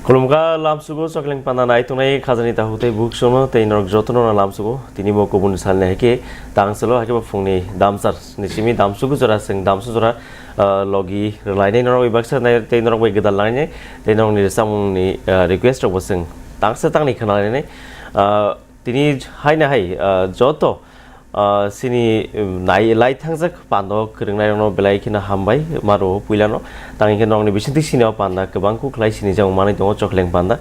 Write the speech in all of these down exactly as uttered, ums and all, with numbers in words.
Khulumkha lamsugo, Chokleng Panda nai tongnai khajani takhuk tei bukhuk sono tei norok jotono no lamsugo. Tini bo kubun salni hai khe tang salo, hai khe bo phungni damsar ni simi damsugo jora, chwng damsu jora, ah, logi rwlainai norok bai baksa nai tei norok bai gwdal lainai tei norokni rwchapmungni, ah, request rok bo chwng tangsa tangni khwnalainai. Ah, tini haino hai, ah, joto ah, chini, um, nai lai thangjak pando kwrwngnairokno belai kheno hambai maro puilano. Tangwi khe norokni bisingtwi chini o panda kwbang kuk khlai sinijak manwi tongo, Chokleng Panda.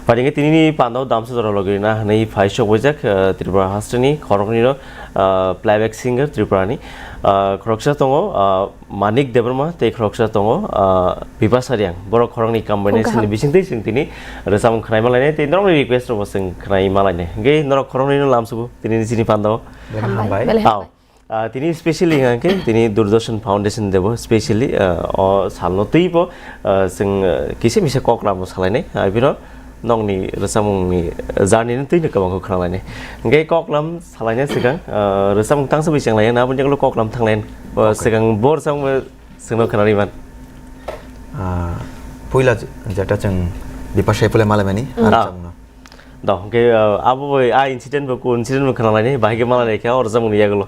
Phaidi khe tinini panda o damsa jora logi rwna hwnwi phai sok baijak, ah, Tripura hasteni khoroknwino, ah, playback singer Tripurani. Ah, khoroksa tongo, ah, Manik Debbarma tei khoroksa tongo, ah, Bipasha Reang. Borok khoroknwi combination ni bisingtwi chwng tini rwchapmung khwnai malainai tei norokni request rokbo chwng khwnai malainai. Hwnkhe norok khoroknwino lamsugo tinini chini panda o. Belai hambai. Belai hambai. Belai hambai. Ah, tini specially hwnkha khe tini Doordarshan Foundation debo specially, ah, o salno twibo, ah, chwng, ah, kisa misa koklam bo salainai. Ah, bino nokni rwchapmungni journey no twino kwbangkhe khwnalainai. Hwnkhe koklam salaina swkang, ah, rwchapmung tangsa bai chenglaina, aboni yagulo koklam thanglaina. Bo swkang bo rwchapmung chwngno khwnarwi man. Ah, puila je-, jeta chwng Bipasha Pule malaimani, ah, rwchapmungno. Do, hwnkhe, ah, abo bai a incident bo coincident bo khwnalaini, bahai khe malaini khe o rwchapmungni yagulo.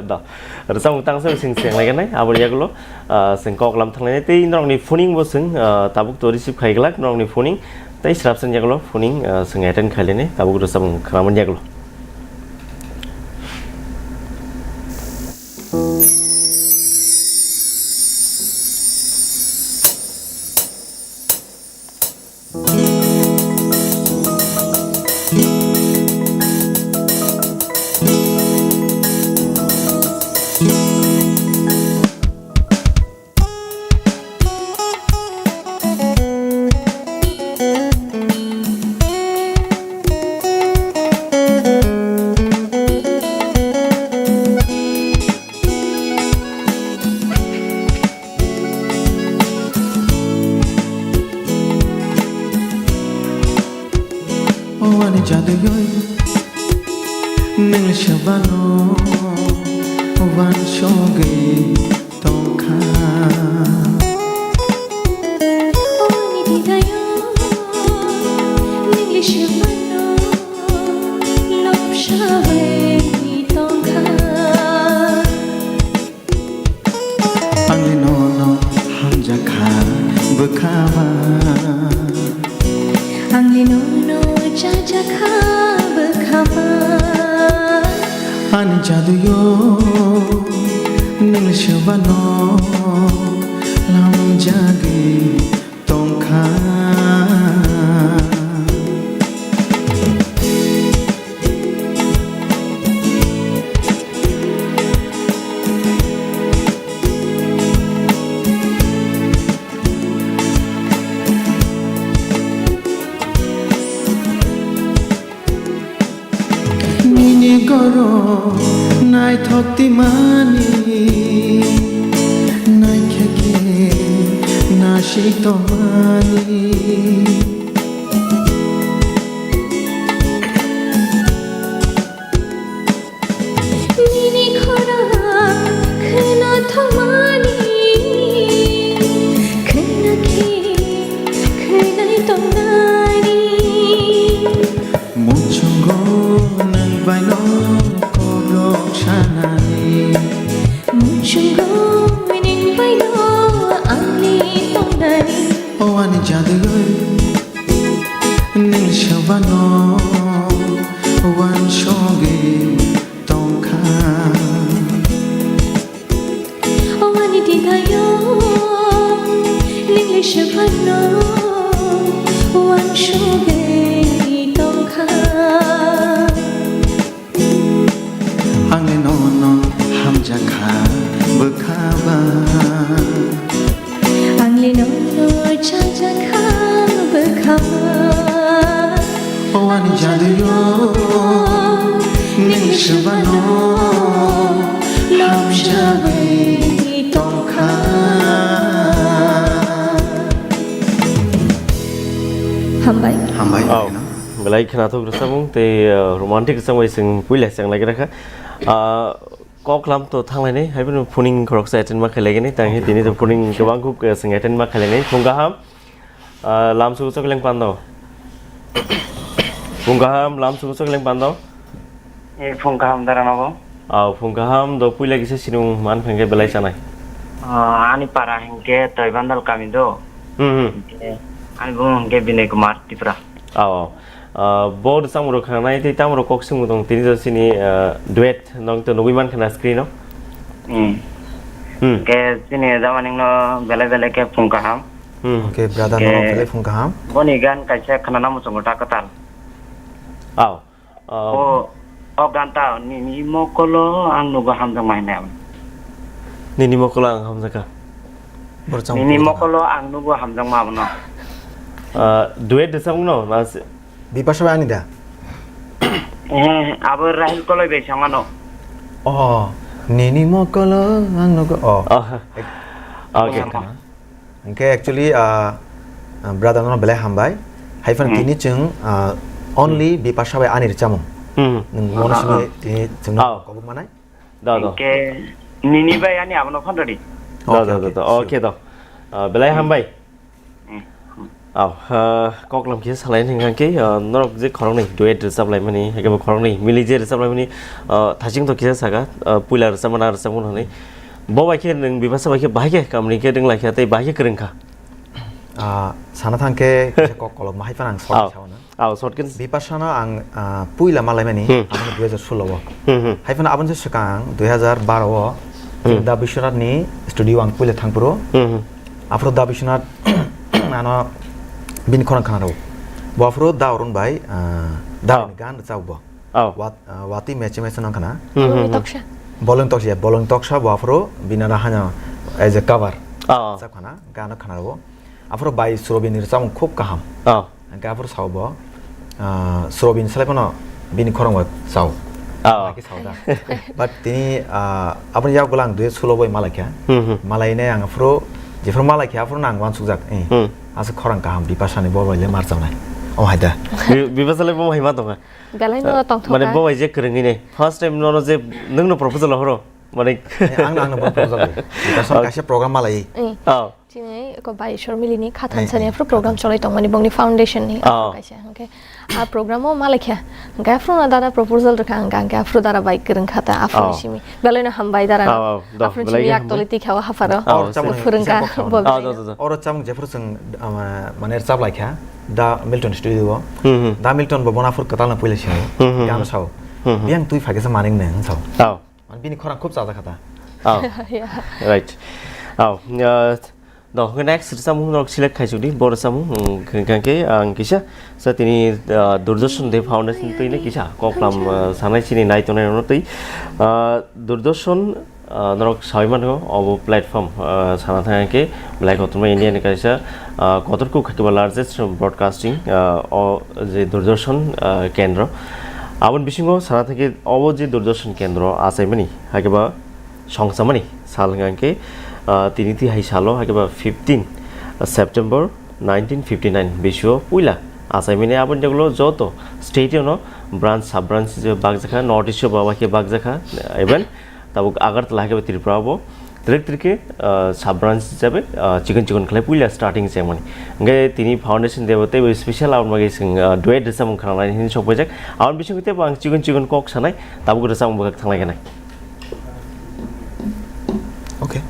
Do, rwchapmung tangsa bai chwng chenglainai, aboni yagulo, ah, chwng koklam thanglainai, tei norokni phoning bo chwng, ah, tabuk to receive khai glak, norokni phoning, tei srapsani yagulo phoning, ah, chwng attend khailainai, tabuk rwchapmung khwnamani yagulo. O ani jaduyoi, nwng swbano wansogwi tongkha. O ani didayo, nwng swbano lobsagwi tongkha. Angni nono hamjakha bwkhama. Angni nono chajakha bwkhama. Ani jaduyo nwng swbano lamjagwi tongkha. Nini goro naithok timani, naikhe khe nasik tongmani. Nini khorang khwna thangmani, khwna khe khwnai tongnani. Muchungo nwng baino kokrok sanani. Muchungo nwng baino ani tongnani. O ani jaduyoi nwng swbano wansogwi tongkha. O ani didayo, nwng le swbano wansogwi tongkha. Ang le nono hamjakha bwkhaba. Ang le nono chajakha Lamjagwi tongkha. Hambai. Hambai. Oh, belai khwnathok rwchapmung tei, uh, romantic rwchapmung bai chwng puila cheng lai kha. Uh, kok lam to thanglainai, hai phano phuning khoroksa attend ma khailai gini, tang hi tini to phuning kwbang kuk, uh, chwng attend ma khailai nai. Phung kaham. Ah, lam sugu chokling pando. Phung kaham, lam sugu chokling pando. Eh, phung kaham dara nogo. Aw, phung kaham do puila kisa sinung man phengke belai chanai. Ah, ani para hingke Toibandal kami do. Hmm, hmm. Hingke ani bung hingke Binay Kumar Tripura. Aw, aw. Ah, bo samung rok khanai tei tamo rok kok sung tong tini do sini, ah, duet nong to nugui man khana screen o. Hmm. Hmm. Hingke sini jamaning no belai belai ke phung kaham. Hmm. Oke, brother, Oke. Nono belai phung kaham. Boni gan kaisa khwnana muchungo ta kwtal. Aw. Ah, O, o gan ta, nini mokolo ang nugo hamjakma hinwi abo. Nini mokolo ang hamjakha. Borok chang Nini puri mokolo ang nugo hamjakma abono. Ah, duet de samung no, na se- Bipasha bai ani da? Eh, abo Rahil Koloi bai songano. Oh, nini mokolo ang nugo. Oh. Oh. Okay. Oke. Hingke actually, ah, ah, brother no belai hambai. Hai phano Hmm. tini chwng, ah, only Bipasha bai ani rwchapmung. Hmm. Nwng mono Ah, simi ah. tini chwngno Ah. kobok manai. Da, da. Hingke nini bai ani abono phano di. Da, Okay, da, da, okay, da. sure. Okay, da. Ah, belai hambai. Hmm. Aw, ah, koklam kisa salai hwnkha khe, ah, norok je khoroknwi duet rwchap laimani, hai khe bo khoroknwi mili je rwchap laimani, ah, thaching to kisa saka, ah, puila rwchapmana rwchapmung hwnwi. Bo bai khe nwng Bipasha bai khe bahai khe kamni khe rwng lai kha tei bahai khe kwrwng kha. Ah, sana thang khe kisa kok kolokma hai phano ang short Aw. khe sao na. Aw, short khe. Bipasha no ang, ah, puila malaimani, Hmm. ang dui hajar solo o. Hmm, hmm. Hai phano aboni swkang dui hajar baro o Hmm. Da Biswanath ni studio ang puila thangphuru. Hmm, hmm. Aphuru Da Biswanath ano bini khorang khna rw. Bo aphuru Da Arun bai, ah, Da Aw. Arun ni gan rwchap bo. Aw. Wat-, ah, Watwi meche meche nang khna. Hmm, hmm, Bolong hmm. Toksa. Bolong toksa, bolong toksa bo aphuru bini ra hanya as a cover. Aw. Rwchap khna, gan khna rw. Aphuru bai Surobin ni rwchapmung khub kaham. Aw. Hingke aphuru sao bo, ah, Surobin salai phano bini khorang bai sao. Aw. Hingke sao da. But tini, ah, aboni yak golang dui sulo bai malai kha. Hmm, hmm. Malai ne ang aphuru, jephuru malai kha aphuru nang wansuk jak. Eh. Hmm. Asa khorang kaham Bipasha ni bo bai le mar chamnai. Oh hai da. Bi-, Bipasha le bo hai ma tongkha. Belai no Ah, tongthok mane kha. Bo bai je kwrwngwi ne. First time nono je nwng no proposal horo. Mane Eh, ang, ang no bo proposal. Bipasha Okay. kaisa program malai. Eh. Oh. Chini ko bai Shormili ni kha Ai, thansa ni ai, aphuru program kha thansa. Cholai tongmani bongni foundation ni Oh. aphuru kaisa hwnkhe a program o malai kha hwnkhe aphuru na dada proposal rwkha hwnkha hwnkhe aphuru dada bai kwrwng kha ta aphuru Oh. simi belai no hambai dara Oh, no oh, do, aphuru belai simi khe yak hambai. Toli tikha o hapharo Oh, Oro chamung phwrwng kha kisa kok bo Oh, belai do, no. Do, do. Oro chamung jephuru chwng, ama, mane rwchap lai kha Da Milton studio o. Hmm, hmm. Da Milton bo bona aphuru kwtal no puila sini Hmm, hmm, gan hmm. sao. Hmm, hmm. Biyang twi phai khe sa maning nang sao. Oh. Mane bini khorang khub chajak kha ta. Oh. Yeah. Right. Oh, uh, do, hwnkhe next rwchapmung rok select khai chukdi, bo rwchapmung, um, hwnkhe ang kisa, sa tini, uh, Doordarshan Day Foundation twi le kisa koklam, uh, sanai chini nai tongnai rokno twi, uh, Doordarshan, uh, norok sawi mano obo platform, uh, sana thang khe belai kotorma India ni kaisa, uh, kotor kuk khe ba largest broadcasting, uh, o je Doordarshan, uh, kendro. Aboni bisingo sana thang khe obo je Doordarshan kendro achaimani, hai khe ba songchamani sal hwnkha khe, ah, tini twi hai salo, hai khe ba fifteen September nineteen fifty nine bisio puila achaimani aboni jagolo joto state-o no branch, sub-branch je bakjakha, North East-o ba bai khe bakjakha, even tabuk Agartala hai khe ba Tripura bo twrwk twrwk khe, ah, sub-branch hisabe, ah, chikon chikon khlai puila starting chengmani. Hwnkhe tini foundation day bo teibo special aboni bagwi chwng, ah, duet rwchapmung khwnanai hinwi sok paijak. Aboni bisingtwi teibo ang chikon chikon kok sanai, tabuk rwchapmung bwkhak thanglai khe nai. Okay.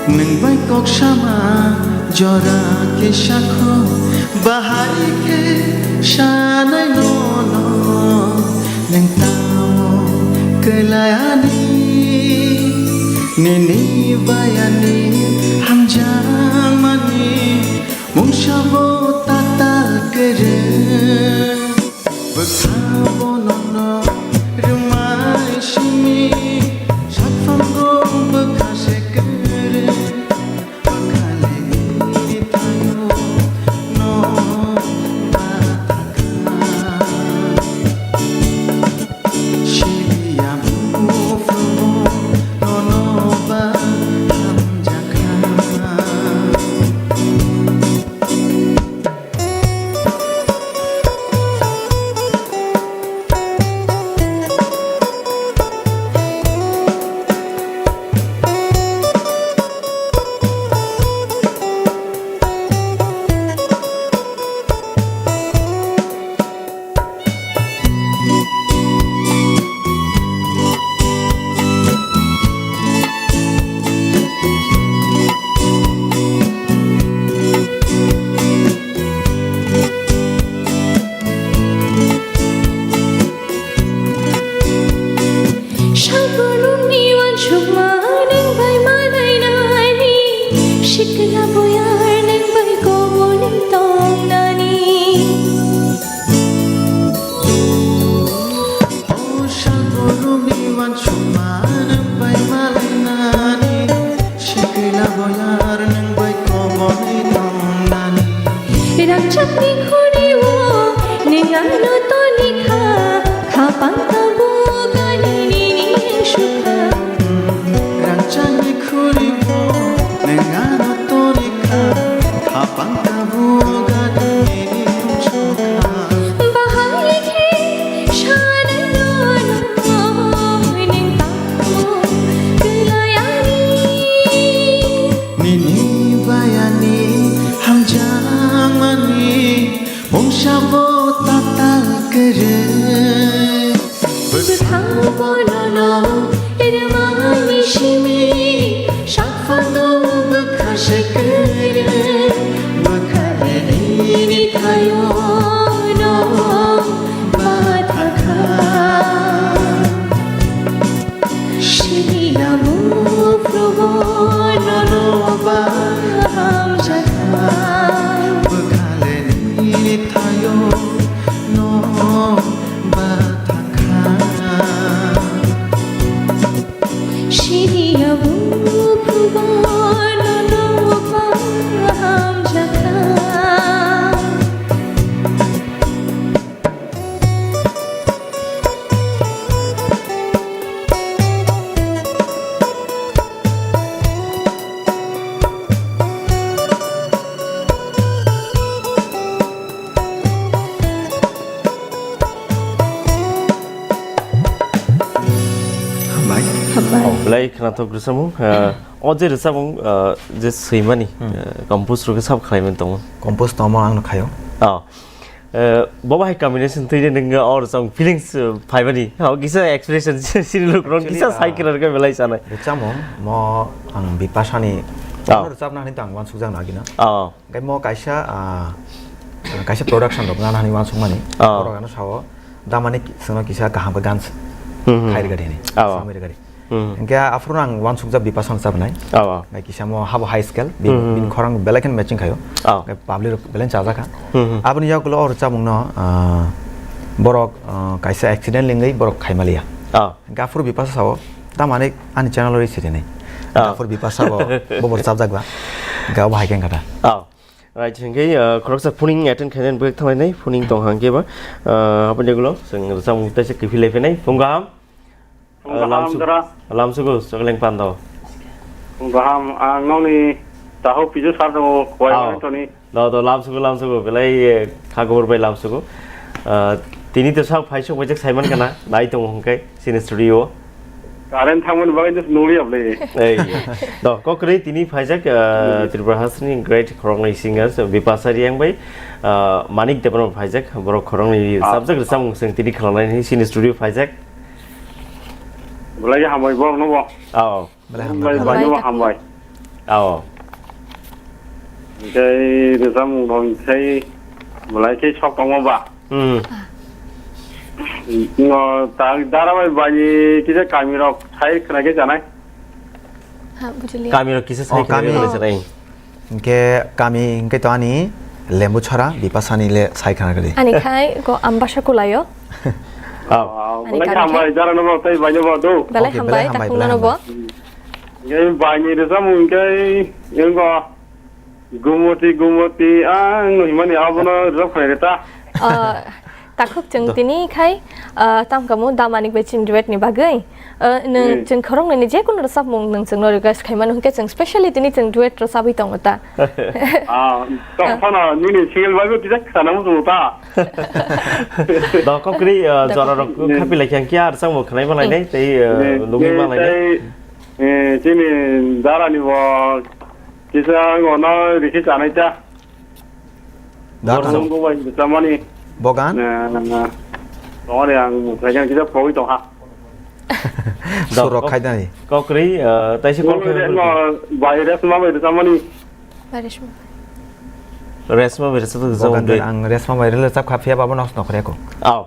Nwng bai kok sama jora khe sakho, bahai khe sanai nono, nwng tamo kwlai ani, nini bai ani hamjakmani mungsa bo tatal kwrwng. Bwkha bo nono rwmai simi, sakphango bwkha se kwrwng, bwkha le nini thaio no bathakha. Siriya buphrumo nono ba hamjakha. Sabrumni uansukma nwng bai malainani, sikla boyar nwng bai koboni tongnani. O sabrumni uansukma nwng bai malainani, sikla boyar nwng bai koboni tongnani. Rangchakni khuri o nwng ano toni kha, khapang tabuk ani nini sukha. Rangchakni khuri o nwng ano toni kha, khapang tabuk ani nini sukha. Bahai khe sanai nono nwng tamo kwlai ani. Nini bai ani hamjakmani mungsa bo tatal kwrwng. Bwkha bo nono rwmani simi, sakphango bwkha se kwrwng. Bwkha le nini thaio no bathakha. Siniya buphrubo nono ba hamjakha. Bwkha le nini thaio no bathakha. Siniya buphrubo nono ba hamjakha. Hambai. Hambai. Oh, belai khwnathok rwchapmung, ah, o je rwchapmung, ah, je swimani, Hmm. ah, compose rwkhe sabo khlaimani tongo? Compose tongmo ang no khaio. Oh. Eh, bo bahai combination twi de nung or song feelings, eh, phaibani. Hao kisa expression sini luk rong kisa Actually, ah, sai kirar ka belai sanai. Rwchapmung mo ang Bipasani Oh. Rwchapna hinwi tang wansukjak nagina. Oh. Hingke mo kaisa, ah, kaisa production rok nana hinwi wansukmani. Oh. Borok ano sao damani songno kisa kaham khe gan Hmm, hmm. khairgadi hinwi. Oh. Samui rwgadi. Hmm. Hingke aphuru ang wansukjak Bipasano chabnai. Oh, oh. Hingke kisa mo habo high scale, bi-, Hmm, hmm. bini khorang belai khe matching khaio. Oh. Hingke public rok belai chajakha. Hmm, hmm. Aboni yagulo o rwchapmungno, ah, borok, ah, kaisa accident lingwi borok khaimaliya. Oh. Hingke aphuru Bipasa sao, tamani ani channel o risi rinai. Oh. Aphuru Bipasa bo, bo bo rwchapjak ba. Hingke abo hai khe wngkha da. Oh. Right, hingke, ah, khoroksa phoning attend khainani bwkhak thanglainai, phoning tong hangke ba. Ah, aboni yagulo, chwng rwchapmung teisa kiphilai phainai, phung kaham. Phung Ah, kaham lamsu-, jora. Lamsugo, Chokleng Pando. Phung kaham, ang nokni tahu piju sar tongo, kuwai Ao. Toni. Do, do, lamsugo, lamsugo, belai, eh, kha gobor bai lamsugo. Ah, tini to sak phai sok bai jak saiman kana, nai tongo hingke, sini studio. Current thangmani bagwi just nuli ablai. Ei, do, kokroi tini phaijak, ah, Tripura hasni great khoroknwi singers, Bipasa Reang bai, ah, Manik Debbarma phaijak, borok khoroknwi Ah. subject rwchapmung chwng tini khlainai sini studio phaijak. Belai hambai borok no bo. Oh. Belai Belai hambai. Belai hambai. Ao. Tei rwchapmung rok tei belai khe sok tongma ba. Hmm. No, ta dara bai bai kisa kami rok sai khna khe janai. Ha, bujiliya. Kami rok kisa sai Oh, khna kami. khe janai. Hingke kami hingke to ani Lembuchhara Bipasani le sai khna kadi. Ani khai ko Ambasa Kulayo. Ao. Ani Belai kami khe. Hambai, dara no bo tei bai no bo do. Belai Okay, hambai, belai hambai, takung belai no bo. hambai. Ngai bai ni rwchapmung hingke, engo Gumoti, Gumoti, ang no himani abono rwchap khnai re ta. Ah, takhuk chwng Do. tini khai, ah, tam kamu Damanik bai chini duet ni bagwi. Ah, nwng Hmm. chwng khoroknwi ni je kunu rwchapmung nwng chwngno request khai mano, hwnkhe chwng specially tini chwng duet rwchapwi tongo ta. Ah, tong phano nini single bai bo kisa khana muchungo ta. Do kokri, ah, Do jora rok kokri. khapi lai khe ang kya rwchapmung khnai ma lai nai, Hmm. tei, ah, Hmm. nugwi ma lai nai. Tei, eh, chini dara ni bo kisa ngono rikhi chanai ta. Da Bor kano? Song bo bai chamani. Bogan? Na, na, na. Tongani ang mukhajan kisa pogwi tongha. Surok kok-, khaidani. Kokri, eh, taisi kol Ngol khai de hor. Ngo bai resma bai chamani. Bai resma. Resma bai resma Bogan jong de dui. Ang resma bai rele chap kha phiya babo nos nokre ko. Au.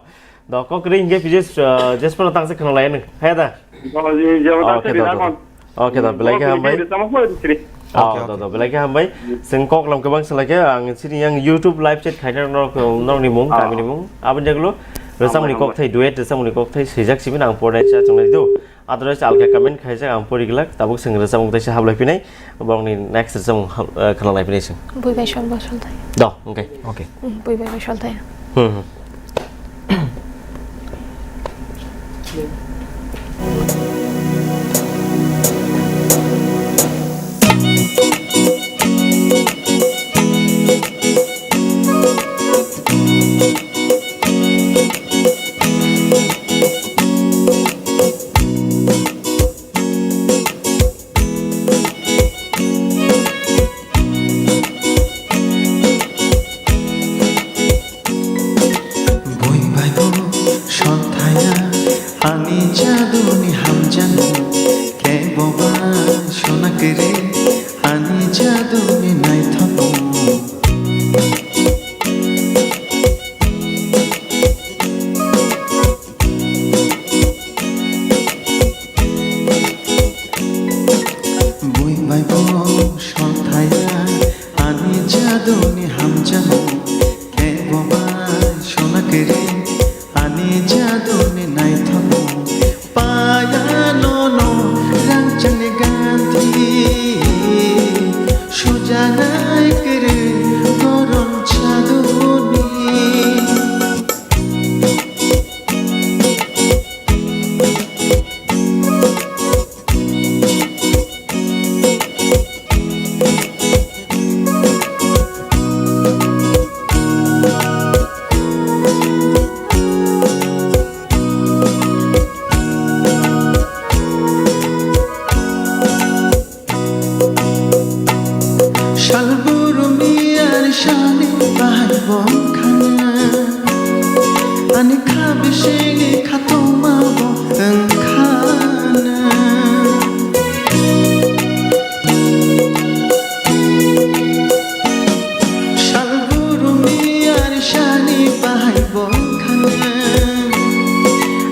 Do kokri hingke pije, eh, jesmano tangse khna lai nung. Hai da. Bo ji jabo Oh, tangse okay, di do, do, nakon. do. Okay, do, belai khe Bo hambai. Video tamo ko sri. Oh, Okay, do, okay. do, belai khe hambai. Seng kok lam kebang selai khe ang sini yang YouTube live chat khaina nok, nok ni mung, Ah. kami ni mung. Abang jaglo, Hambai, resam ni kok hambai. thai duet, resam ni kok thai sejak sibin ang pore cha chongnai do. Otherwise, alka comment khaijak ang pori glak, tabuk seng resam mung thai se hablai pinai. Borokni next resam, eh, khna lai pinai seng. Bui bai song bosol thai. Do, okay. Okay. Hmm, bui bai bosol thai. Hmm, hmm. Bui bai bo sothaina ani jaduni hamjani, kebo ba sona kere ani jaduni naithokno. Bui bai bo sothaina ani jaduni hamjani, kebo ba sona kere ani jaduni naithokno. Paya nono rangchakni ganthi, sujanai kere goron chaduni. Salburu miyar sani bahai bongkhana, ani kha bisingni khatungma bo wngkhana. Salburu miyar sani bahai bongkhana,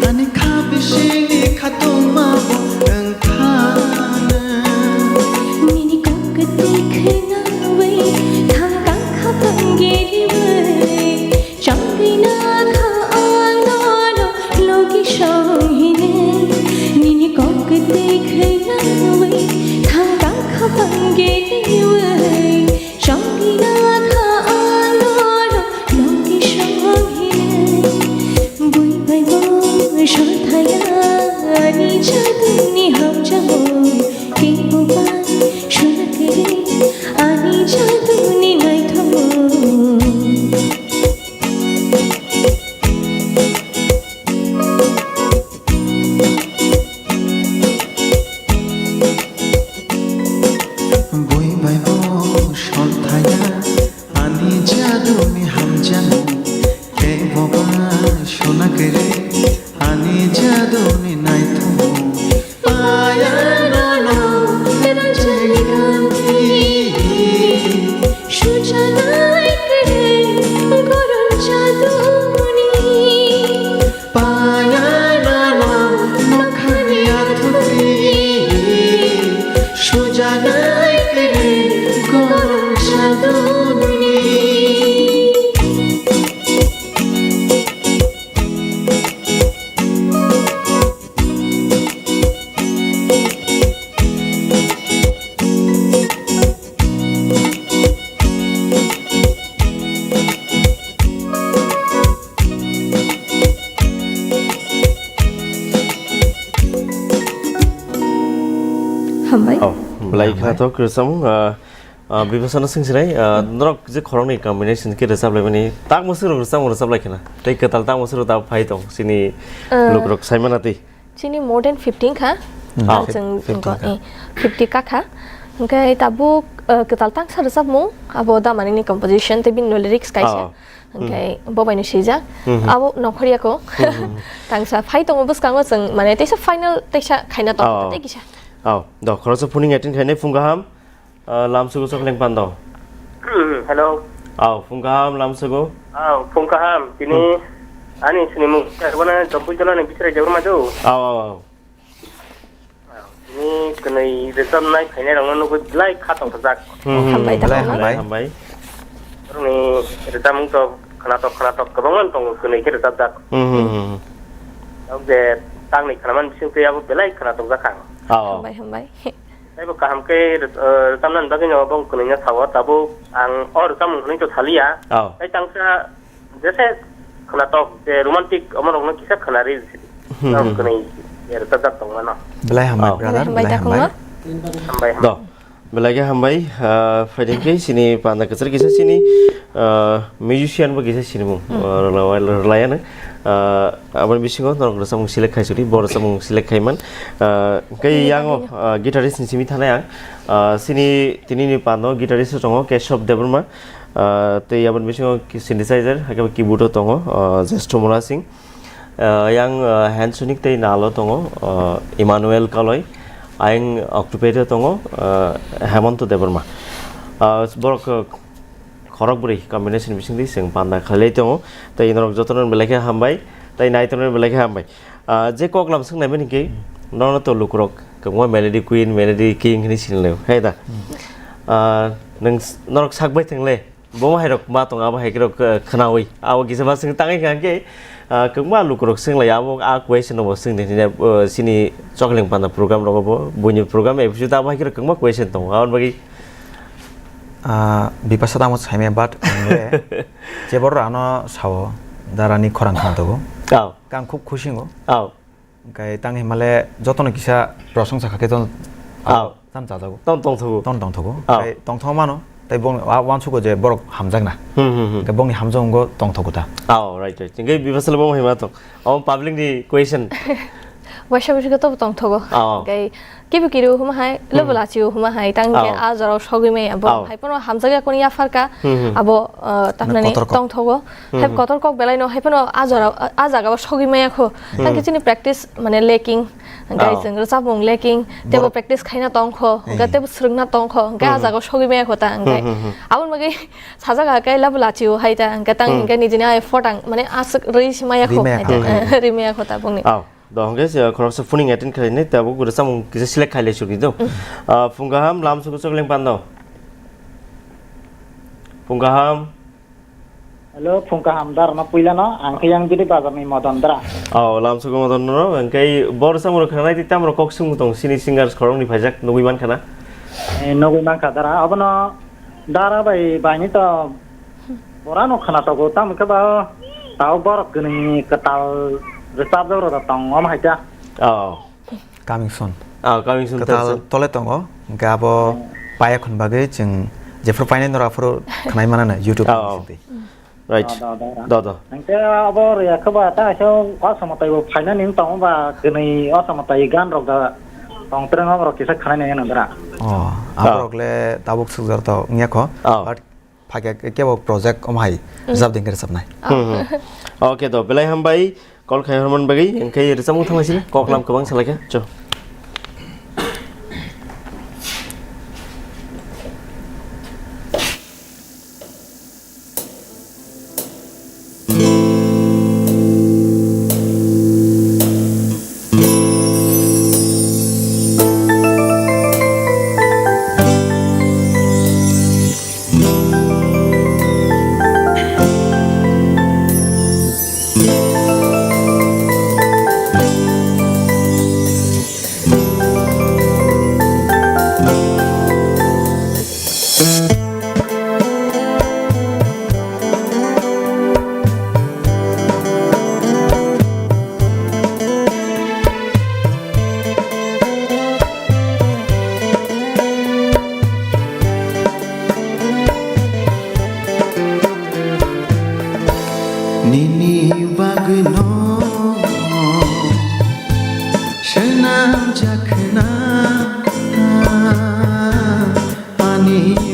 ani kha bisingni khatungma bo wngkhana. Nini kok kwtwi khwnawi thangkang kha bangiriwi, chongwina kha ang nono logi songhinwi. Nini kok kwtwi khwnawi thangkang kha bangiriwi, chongwina kha ang nono logi songhinwi. Bui bai bo sothaina ani jaduni hamjamung, kebo bai sona kere ani jaduni naithokmung. Bui bai bo sothaina ani jaduni hamjamung, kebo ba sona kere ani jaduni naithokmung. Paya nono rangchakni ganthi, Lai Hambai. Kha thok rwchapmung, ah, ah, Bipasano swngsinai, ah, norok je khoroknwi combination khe rwchap laimani, tamo swrwk rwchapmung rwchap lai khna. Tei kwtal tamo swrwk da phai tong, chini Ah. lukrok saimana twi. Chini more than fifteen kha. Hmm. Ah. Chwng fifteen kha. Eh, fifty ka kha. Hwnkhe tabuk, ah, kwtal tangsa rwchapmung, abo da manini composition tei bini lyrics kaisa. Ah. Hwnkhe Hmm. bo baino swijak. Hmm. Abo nongkhor yako. Hmm. Tangsa phai tongo bwskango chwng, mane, teisa final teisa khaina tongo, Ah. tei kisa. Oh, do, khoroksa phuning attend khainai phung kaham, ah, lamsugo chokling pando. Hello. Oh, phung kaham lamsugo. Oh, phung kaham. Tini Hmm. ani sinimung, bana Jampui Jolani Bisrai Debbarma do. Oh, oh, oh. Tini kwnwi rwchapnai phainai rokno nugwi belai kha tongthokjak. Hmm, hmm, Hambai, belai tongthokma. Hambai. Hambai. Borokni rwchapmung to khwnatok khwnatok kwbangma tongo, kwnwi khe rwchapjak. Hmm, hmm, hmm. Tabuk je tangni khwnamani bisingtwi abo belai khwnatok jak ang. Oh, oh. Hambai, hambai. Taibo kaham khe rw-, eh, rwchapnani bagwino bo kwnwino sao, tabuk ang o rwchapmung hwnwi to saliya. Oh. Tei tangsa jese khwnatok, je romantic omorokno kisa khwnari. Hmm, Ang hmm. Kwnwi rwchapjak tongmano. Belai hambai, Oh. brother, Hambai, belai da hambai. Khungma. Hambai, hambai. Do. Belai khe hambai, ah, phaiding khe chini panda kwchar kisa chini, ah, musician bo kisa sinimung, Hmm. ah, rwla-, rwlayano. Ah, aboni bisingo norok rwchapmung select khai sudi, bo rwchapmung select khai man. Ah, khe Hmm, yango, hmm. ah, guitarist ni simi thanai ang. Ah, chini tini ni pando guitarist tongo Keshob Debbarma. Ah, tei aboni bisingo ki-, synthesizer, hakhe keyboard o tongo, ah, Jeshto Mona Singh. Ah, yang, ah, hand sonic tei nalo tongo, ah, Emmanuel Kaloi. Ayang octopad o tongo, ah, Hemanto Debbarma. Ah, borok, ah, khorok bwrwi combination bisingtwi chwng panda khlailai tongo. Tei norok jotono belai khe hambai, tei naitorno belai khe hambai. Ah, je koklam swngnai mani khe, nono to lukurok kwbangma Melody Queen, Melody King hinwi sinilai, hai da? Hmm. Ah, nwng s-, norok sak bai thwngle, bo hai rok ma tong, abo hai rok, ah, khwnawi. Abo kisa ma swng tangwi kha khe, ah, kwbangma lukurok swnglai, abo a question no bo swngdi hwnwi, ah, chini Chokling Panda program rogo bo, buini program episode abo hai rok kwbangma question tongo. Aboni bagwi Ah, Bipasa tamo saimaya, but ang le je borok ano sao, darani khorang khna togo. Aw. Kang khub khusi wngo. Aw. Hwnkhe tang himale jotono kisa prosongsa kha khe ton-, Aw. Tam chajago. Tam tongthogo. Tam tongthogo. Aw. Tei tongthok mano, tei bong, a, uansugo je borok hamjakna. Hmm, hmm, hmm. Hwnkhe bongni hamjakgo tongthogo ta. Aw, right, right. Hwnkhe Bipasa le bo hima tong. Omo public ni question. Waisa waisa khe tobo tongthogo. Oh. Hwnkhe kibu kiru huma hai, Hmm. lobo lachiu huma hai, tang hwnkhe Oh. a jorao sogwi maya bo. Oh. Hai phano hamjakya koni yapharka, Hmm, hmm. abo, uh, tamnani Kotor kok. Tongthogo. Hmm, Hai hmm. Kotor kok belai no, hai phano a jorao, a jagao sogwi maya kho. Hmm. Tang khe chini practice mane lacking, hwnkhe Oh. chwng rwchapmung lacking, tebo Borok practice khaina tongkho, hwnkhe Eh. tebo swrwngna tongkho, hwnkhe Hmm, a hmm. jagao sogwi maya kho ta, hwnkhe Hmm, hmm, hmm. aboni bagwi sajak ha khe labo lachiu hai ta, hwnkhe tang Hmm. hwnkhe nijini ai photang, mane aswk rwi si maya kho, Rimaya hai ta. Kho, eh. Rimaya kho ta bongni. Oh, do hwnkhe se khoroksa phuning attend khlainai, tabuk rwchapmung kisa select khailai sukdi do. Mm. Ah, phung kaham, lamsugo chokling pando. Phung kaham. Hello, phung kaham darano puilano, ang khe yang bini bazarni Modon dara. Oh, lamsugo Modon no, hwnkhe bo rwchapmung rok khnanai tei tamrok kok swngmung tong, sini singers khoroknwi phaijak nugwi mankha na. Eh, nugwi mankha dara, abono dara bai baini to Borano khwna togo, tamo khe ba tao borok kwnwi kwtal rwchapjak rok tong, omo hai ta. Oh. Coming soon. Oh, coming soon, Kwtal thanks, sir. Tole tongo, hwnkhe abo paya khun bagwi chwng jephru painai norok aphuru khwnai manana YouTube Oh, oh. Sidi. Right. Do, do, do, do. Do, do. Hwnkhe abo rwya khe ba ta aisa o samotai bo phainani wng tongo ba kwnwi o samotai gan rok da tong twrwng rok kisa khwnai nai nang dra. Oh, Oh. aborok le tabuk sukjak to wngya kho. Oh. But Phakya kebo project omo hai Mm. rwchap ding khe rwchapnai. Oh. Hmm, hmm. Okay, to belai hambai call khai hormani bagwi, hwnkhe rwchapmung thanglaisina, koklam kwbang salaikha, cho.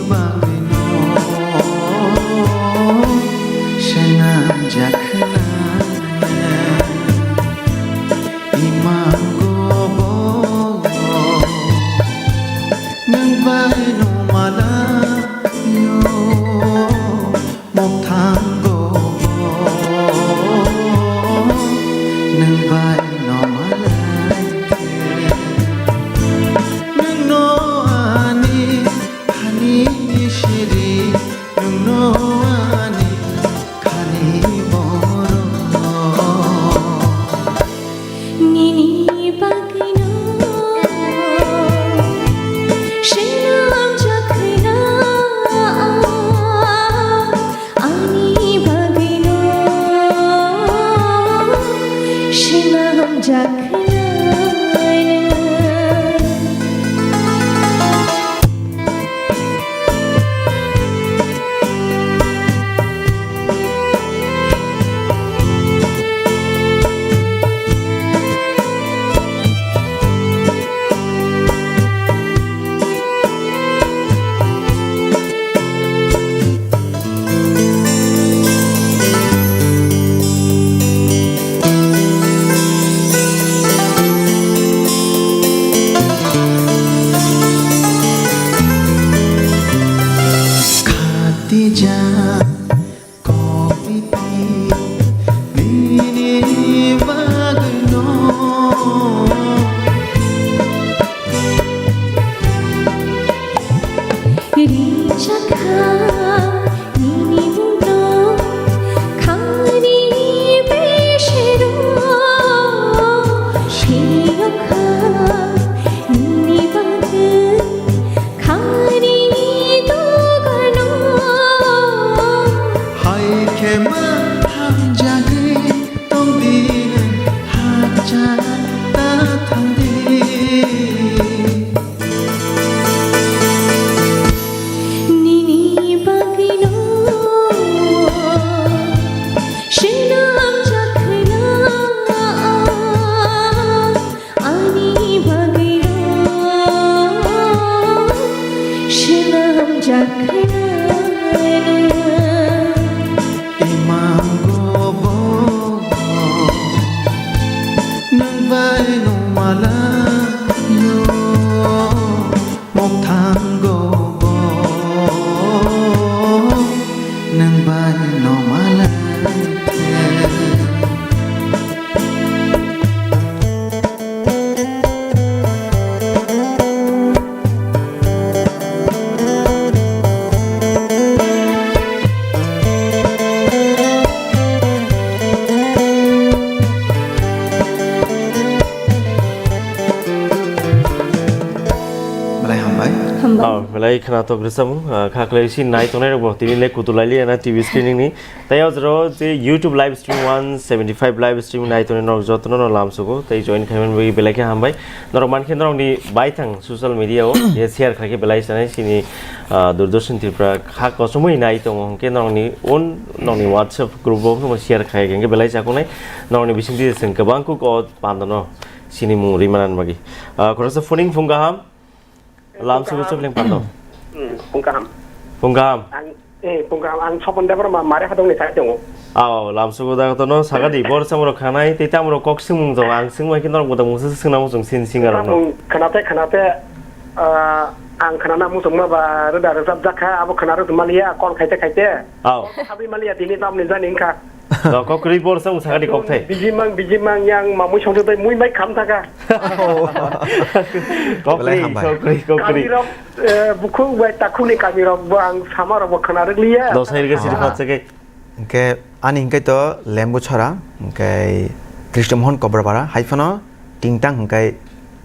bagwino swnamjak khnana. Imango bo nwng bai no malaio, mokthanggo bo nwng bai no malaikhe. Nwng no ani khani siri, nwng no ani khani borok. Nini bagwino swnamjak khaina, ani bagwino swnamjak khaina. Khatija, kopiti, nini bagwino. Rijak kha nini mungno, khani besero. Phiyok kha nini bagwi khani dogano. Hai khe ma hamjagwi tongdi nwng, hachal ta thangdi. Nini bagwino swnamjak khaina, ani bagwino swnamjak khaina. Imango bo nwng bai no malaio, mokthanggo bo nwng bai no malaikhe. Belai hambai. Hambai. Oh, belai khwnathok rwchapmung, ah, kha khlai si nai tongnai rok bo tini le kutu lai liya na T V screen ni. Tei o jora o je YouTube live stream one seventy five live stream nai tongnai norok jotono no lamsugo tei join khaimani bagwi belai khe hambai. Norok mankhe norokni baithang social media o ye share khlai khe belai sanai sini, ah, Doordarshan Tripura kha kochomwi nai tongo hwnkhe norokni own norokni WhatsApp group o share khai khe belai chakunai norokni bisingtwi chwng kwbang kuk o pandano sinimung rwi manani bagwi. Ah, khoroksa phuning phung kaham. Lamsugo chukling pando. Hmm, phung kaham. Phung kaham. Ang, eh, phung kaham. Ang Sopon Debbarma Mare Hadongni side tongo. Aw, lamsugo da tono sagadi bor samro khanai tei tamro kok singmung jong ang singmai khe norok bodang mungsa swngna muchung sin singa rokno. Khwnate, khwnate, ah, ang khwnana muchungma ba roda rwjap jakha, abo khwna rwtwmaliya, call khaite khaite. Aw. Habwi maliya tini tamni jani wngkha. No, kok kwrwi bor sa wng sakani kokthai. Bijimang, bijimang yang mamui songtwi bai mui bai kham thaka. Kok kwrwi, belai hambai. Kok kwrwi, kok kwrwi. Kamirok, eh, bukhuk bai takhukni kamirok bo ang sama rok bo khwna rwkliya. Dosai rwgwi siri phat chekhe. Hwnkhe ani hwnkhe to Lembu Chhara, hwnkhe Krishna Mohan Kobrapara, hai phano Tingtang hwnkhe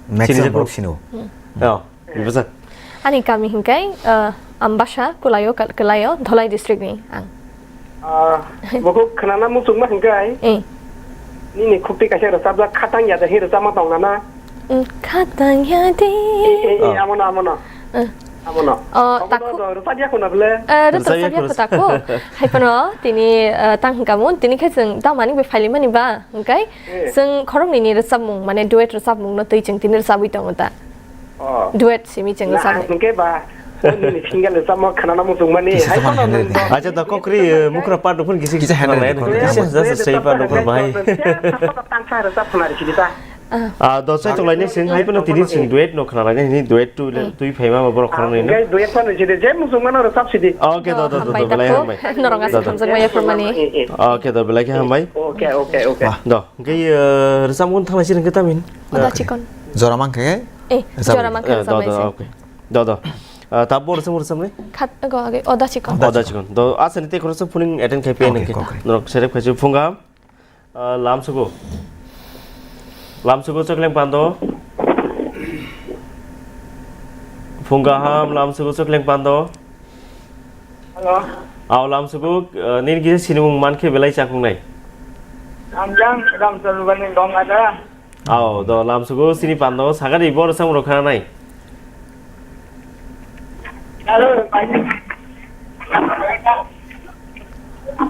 maximum borok sino. Hmm. Oh. Bwsa. Ani kami hwnkhe, ah, Ambasa, Kulaio, Kal-, Kalaio, Dholai district ni ang. Ah, bukhuk khwnana muchungma hwnkhe. Eh. Nini khukti kaisa rwchapjak khatang ya de hin rwchapma tong nana. Mm, khatang ya de. Eh, eh, eh, oh. Amono, amono. Eh. Amono. Oh, obono takhuk. Do rwchapya khuna bwle. Eh, rwchapya khuna. Rwchapya khuna takhuk. Hai phano tini, eh, tang hwnkha mun, tini khe chwng tamani bai phailimani ba, hwnkhe eh. Chwng khoroknwi ni rwchapmung, mane duet rwchapmung no twi chwng tini rwchabwi tongo ta. Oh. Duet simi chwng na, rwchapmung. Ang hwnkhe ba, Nini single rwchapmo khwnana muchungmani. Kisa hai samani phano handle nini. Acha da kokri, eh, mukra part phone kisi kisa handle handle kisa just say part phone bahai. Tangsa rwchap khna rikidi ta. Ah, do sai tonglaini sing hai phano tini sing duet no khna laini duet tu tui phaima borok khorang ni. Gai duet phano jide je muchungmano rwchap sidi. Okay, do, do, do, do, belai hambai. Norong asa thamjak maya phurmani. Okay, do, belai khe hambai. Okay, okay, okay. Do, gai, eh, rwchapmung thanglaisi rengkhe tamin. Oda chikon. Jora mangkhe? Eh, jora mangkhe. Eh, do, do, okay. Do, do. Ah, ta bor sam bor sam ni? Khat go age oda chikon. Oda chikon. Do, asani te khoro sam phuning attend khai pe nang ke. Norok serep khai phunga. Ah, lam sugo. Lam sugo chokleng pando. Phunga ham lam sugo chokleng pando. Hello. Aw lam sugo, ah, nini kisa sinimung man khe belai chakung nai. Amjang, Ramchandra Bani Gong ada. Aw, do lam sugo sini pando sagari bor sam rok khana nai.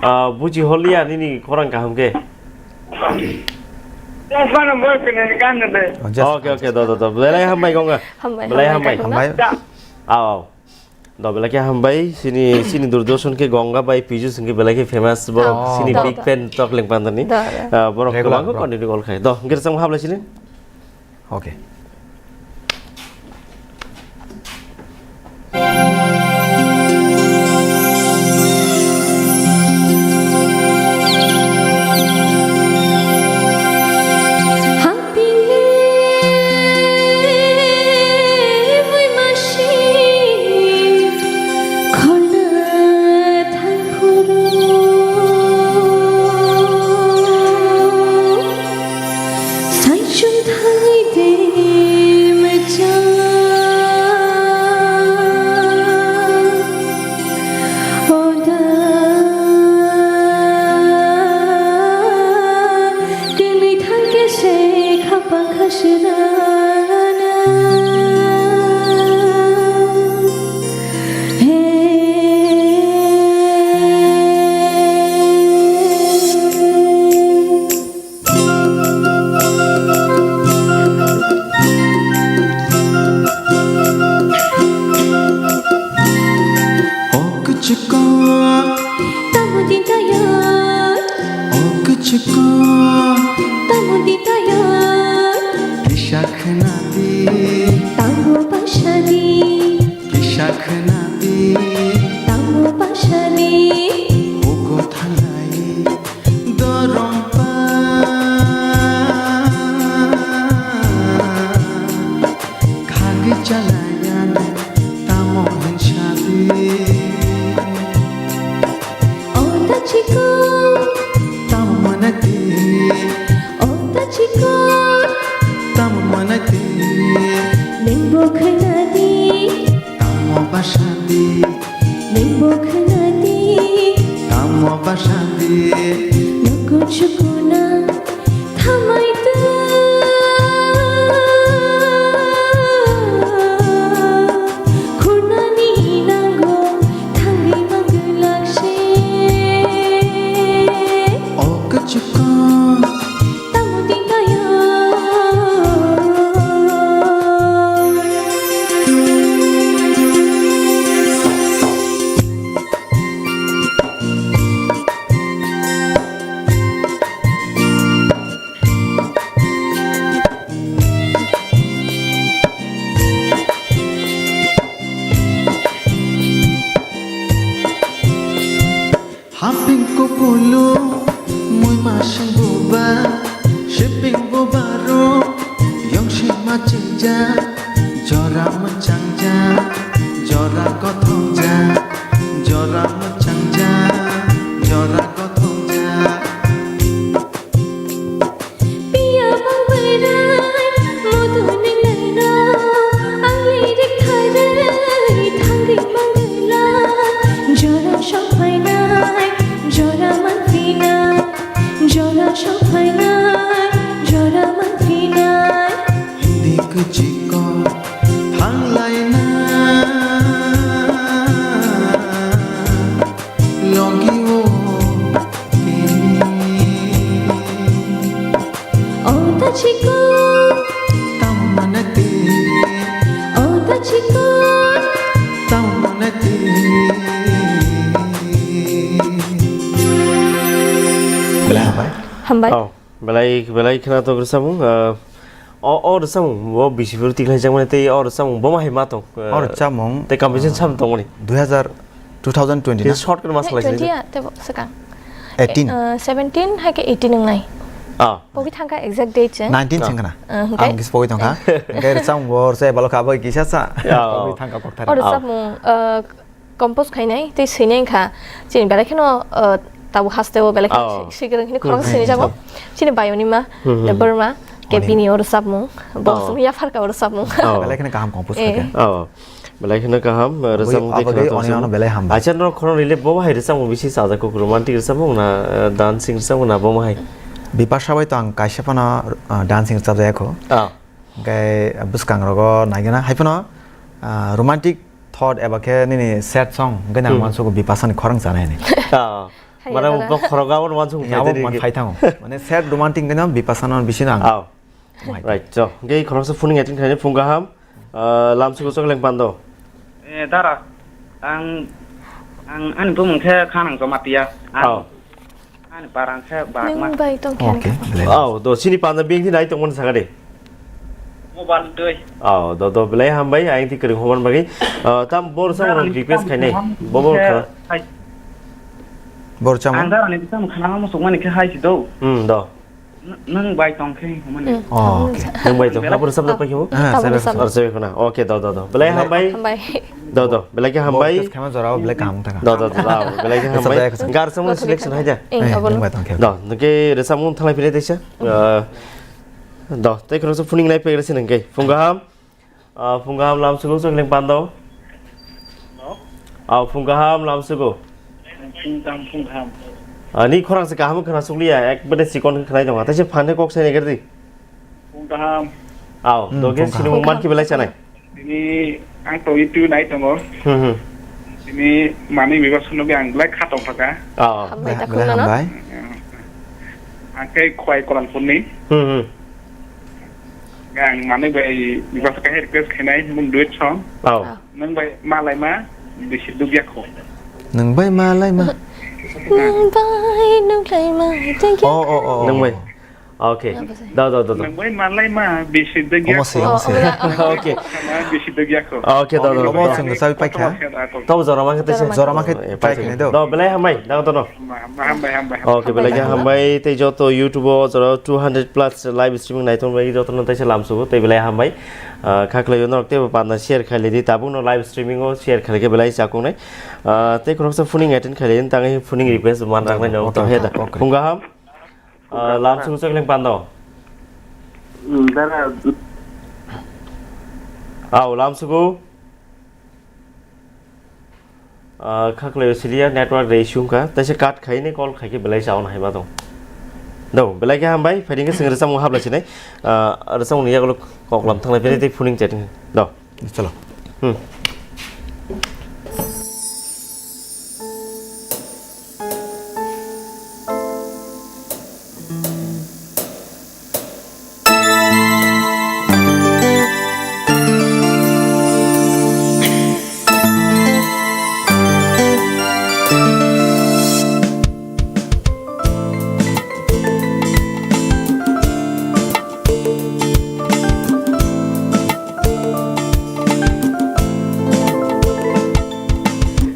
Ah, buji holiya nini khorang kaham khe. Oh, just okay, okay, do, do, do. Belai hambai gonga. Hambai, belai hambai, hambai. Hambai. Aw, aw. Do belai khe hambai, sini, sini Doordarshan khe Gonga bai Piju singkhe belai khe famous borok, sini big fan tok leng pandani. Ah, borok kwbang khe continue gol khai. Do, hwnkhe rwchapmung hablai sini. Okay. Tini thangke se khapang khasirana. Hey. O kuchuko. Tamo di tayo. O kuchuko. Tamo di tayo. Kisa khna di. Tamo basa di. Kisa khna di. Tamo basa di. Hugo thanglai. Dorompa khagwi chalayan tamo hinsa di. O tachiko tamo manati. O tachiko tamo manati. Nengbo khanadi. Tamo basadi. Nengbo khanadi. Tamo basadi. Nokon chukuna thamai tu. Khurnani nango thangwi mangwlak se. O kuchuko. Tamo tingkaya. Haping kupulu mui masing buba, siping bubaro yong sima chingja, jora machangja, jora kothongja, jora machangja, jora kothongja. Piya bang berai, mudu neng naino, ang lirik tharai, thangwi mangwlak. Jora sokphainai, jora manphinai, jora sokphainai, jora manphinai. Hindi kuchiko thanglaina. Bai. Oh, belai, belai khwna tongo rwchapmung, ah, o, o rwchapmung bo bisi phuru tikhlaijakmani tei o rwchapmung bo ma hai ma tong, ah, O rwchapmung, tei competition ah, sam tongmani. Dui hazar, two thousand twenty Tei na? Short khe ma Tei salai twenty sini. Ya, tei bo swkang. Eighteen. Eh, seventeen hai khe eighteen wngnai. Ah. Pogwi thangkha exact date se. Nineteen Ah. Sengkana. Ah, hwnkhe? Ang kis pogwi tongkha. Hwnkhe rwchapmung bo rwchai balo kha bai kisa sa. Ya. Pogwi thangkha kokthar. O Ah. rwchapmung, eh, compose khainai tei swinai wngkha chini belai kheno, uh, tabuk hasteo belai kheno Oh. si-, sikrwng hini khorang Hmm. Sini jabo. Chini bayoni ma, Hmm, hmm. Debbarma, ke Oni. Bini o rwchapmung, bo Oh. Sung yapharka o rwchapmung. Oh. Belai kheno kaham compose Eh. khaikha. Oh. Belai kheno kaham, uh, Abui, rwchapmung tei abagwi khwna oni tong ano belai hambai. Acha norok khorang rwle bo hai rwchapmung bisi chajakgo, romantic rwchapmung na, uh, dancing rwchapmung na bo ma hai? Bipasha bai to ang kaisa phano, uh, dancing rwchapjaya kho. Oh. Hwnkhe bwskangrogo naigwna hai phano, ah, romantic thought eba khe nini sad song hwnkhe nang Hmm. uansukgo Bipasani khorang chanai hinwi. Ah, Hai mane ya, bo khorok abo uansuk Ya, abo phai man tongwi. Phai thango. Mane sad romantic hwnkhe no Bipasano bisino ang. Aw. Wai. Right, so, hwnkhe khoroksa phuning attend khainai phung kaham, ah, lamsugo chokleng pando. Eh, dara, ang, ang ani bumung khe Khanang Jamatia. Ang Aw. Ani barang khe bagma. Nwng bai tong khe Okay, nang. Belai. Oh, do sini panda beng di nai tongmani saka de. Mobile doi. Oh, do, do, belai hambai, ayang ti kering homan bagi. Ah, tam bor sa orang request khainai. Bo bor kha. Hai. Bor chamo. Ang darani tam khana mo sokmani khe hai si do. Hmm, do. N-, nwng bai tong khe homani. Hmm. Oh, okay. Nwng bai tong. Belai. Hapur sab da pai khe mo? Ah, Tabuk sab. Sab. Ar sab khana. Okay, do, do, do. Belai hambai. Hambai. Do, do, belai khe hambai. Bo khe khama jora o belai kaham thaka. Do, do, do, do, belai khe hambai. Rwchapjak, rwchapjak. Gar samung selection hai ja. Eh, eh, abono. Nwng bai tong khe. Do, nge rwchapmung thalai philai teisa. Ah, do, tei khoroksa phuning nai pegre se nang khe. Phung kaham. Ah, phung kaham lamsugo chokleng pando. Hello? Ah, phung kaham lamsugo. Phung kaham, phung kaham. Ah, ni khorang se kaham khana sukliya, ekbare chikon khanai tonga. Teisa phane kok sai nai gerdi. Phung kaham. Aw, hmm, doge phung kaham. Sini mungman ki belai chanai. Tini ang to itu nai tongo. Hmm, hmm. Tini mani biba suno bi ang belai khatong thaka. Aw. Hambai. Belai, ta belai khumna no? Hambai. Ang khe khwai Koranpurni. Hmm, hmm. Ang mani bai biba khe request khainai mung duet song. Aw. Aw. Nang bai malai ma bisi dugya kho. Nang bai malai ma. Nang bai nukhlai ma, thank you. Oh, oh, oh. Nang bai. Okay. Nang bai. Da, da, da, da. Nang bai malai ma bisi dugya kho. Omo se, omo se. Oh, oh, yeah. Okay. Ma bisi dugya kho. Okay, da, da, da. Omo se nang sabi paikha. Tobo jora ma khate se. Jora ma khate. Eh, paikha. Paikha do. Do, belai hambai, da, da, da. Hambai, hambai, hambai. Okay, belai khe hambai. Tei joto YouTube o jora two hundred plus live streaming naitok bai joto no taisa lamsugo, tei belai hambai. Ah, khaklai norok teibo panda share khailai di, tabuk no live streaming o share khailai khe belai chakung nai. Ah, tei khoroksa phuning attend khailai di, tangwi phuning request man rang nai no. Okay, okay. Phung kaham. Ah, lamsugo chokleng pando. Hmm, dara. Aw, lamsugo. Ah, khaklai siliya network rei sungkha, taisa cut khaini call khaikhe belai chauna hai ma tong. Do, belai khe hambai, phaiding khe sing rwchapmung hablai sinai. Ah, rwchapmung ni yagulo koklam thanglai phini tei phuning chatting. Do. Chalo. Hmm.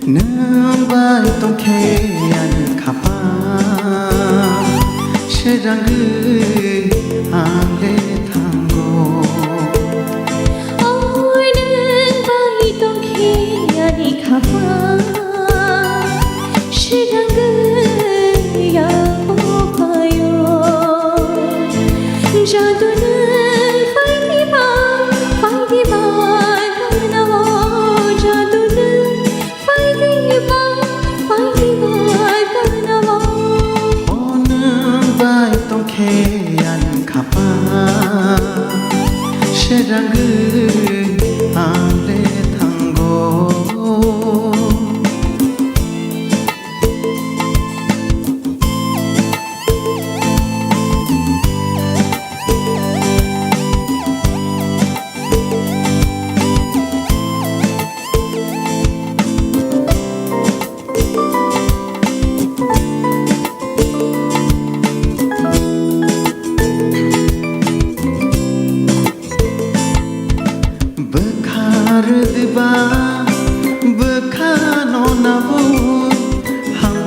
Nwng bai tongkhe ani khaphang, srangwi ang le thango. Oi, nwng bai tongkhe ani khaphang, srangwi ang phaio. Jaduna, phaidi ba, phaidi ba, kana o, jaduna, phaidi ba, phaidi ba, kana o. O nwng bai tongkhe ani khaphang, srangwi ang le thango.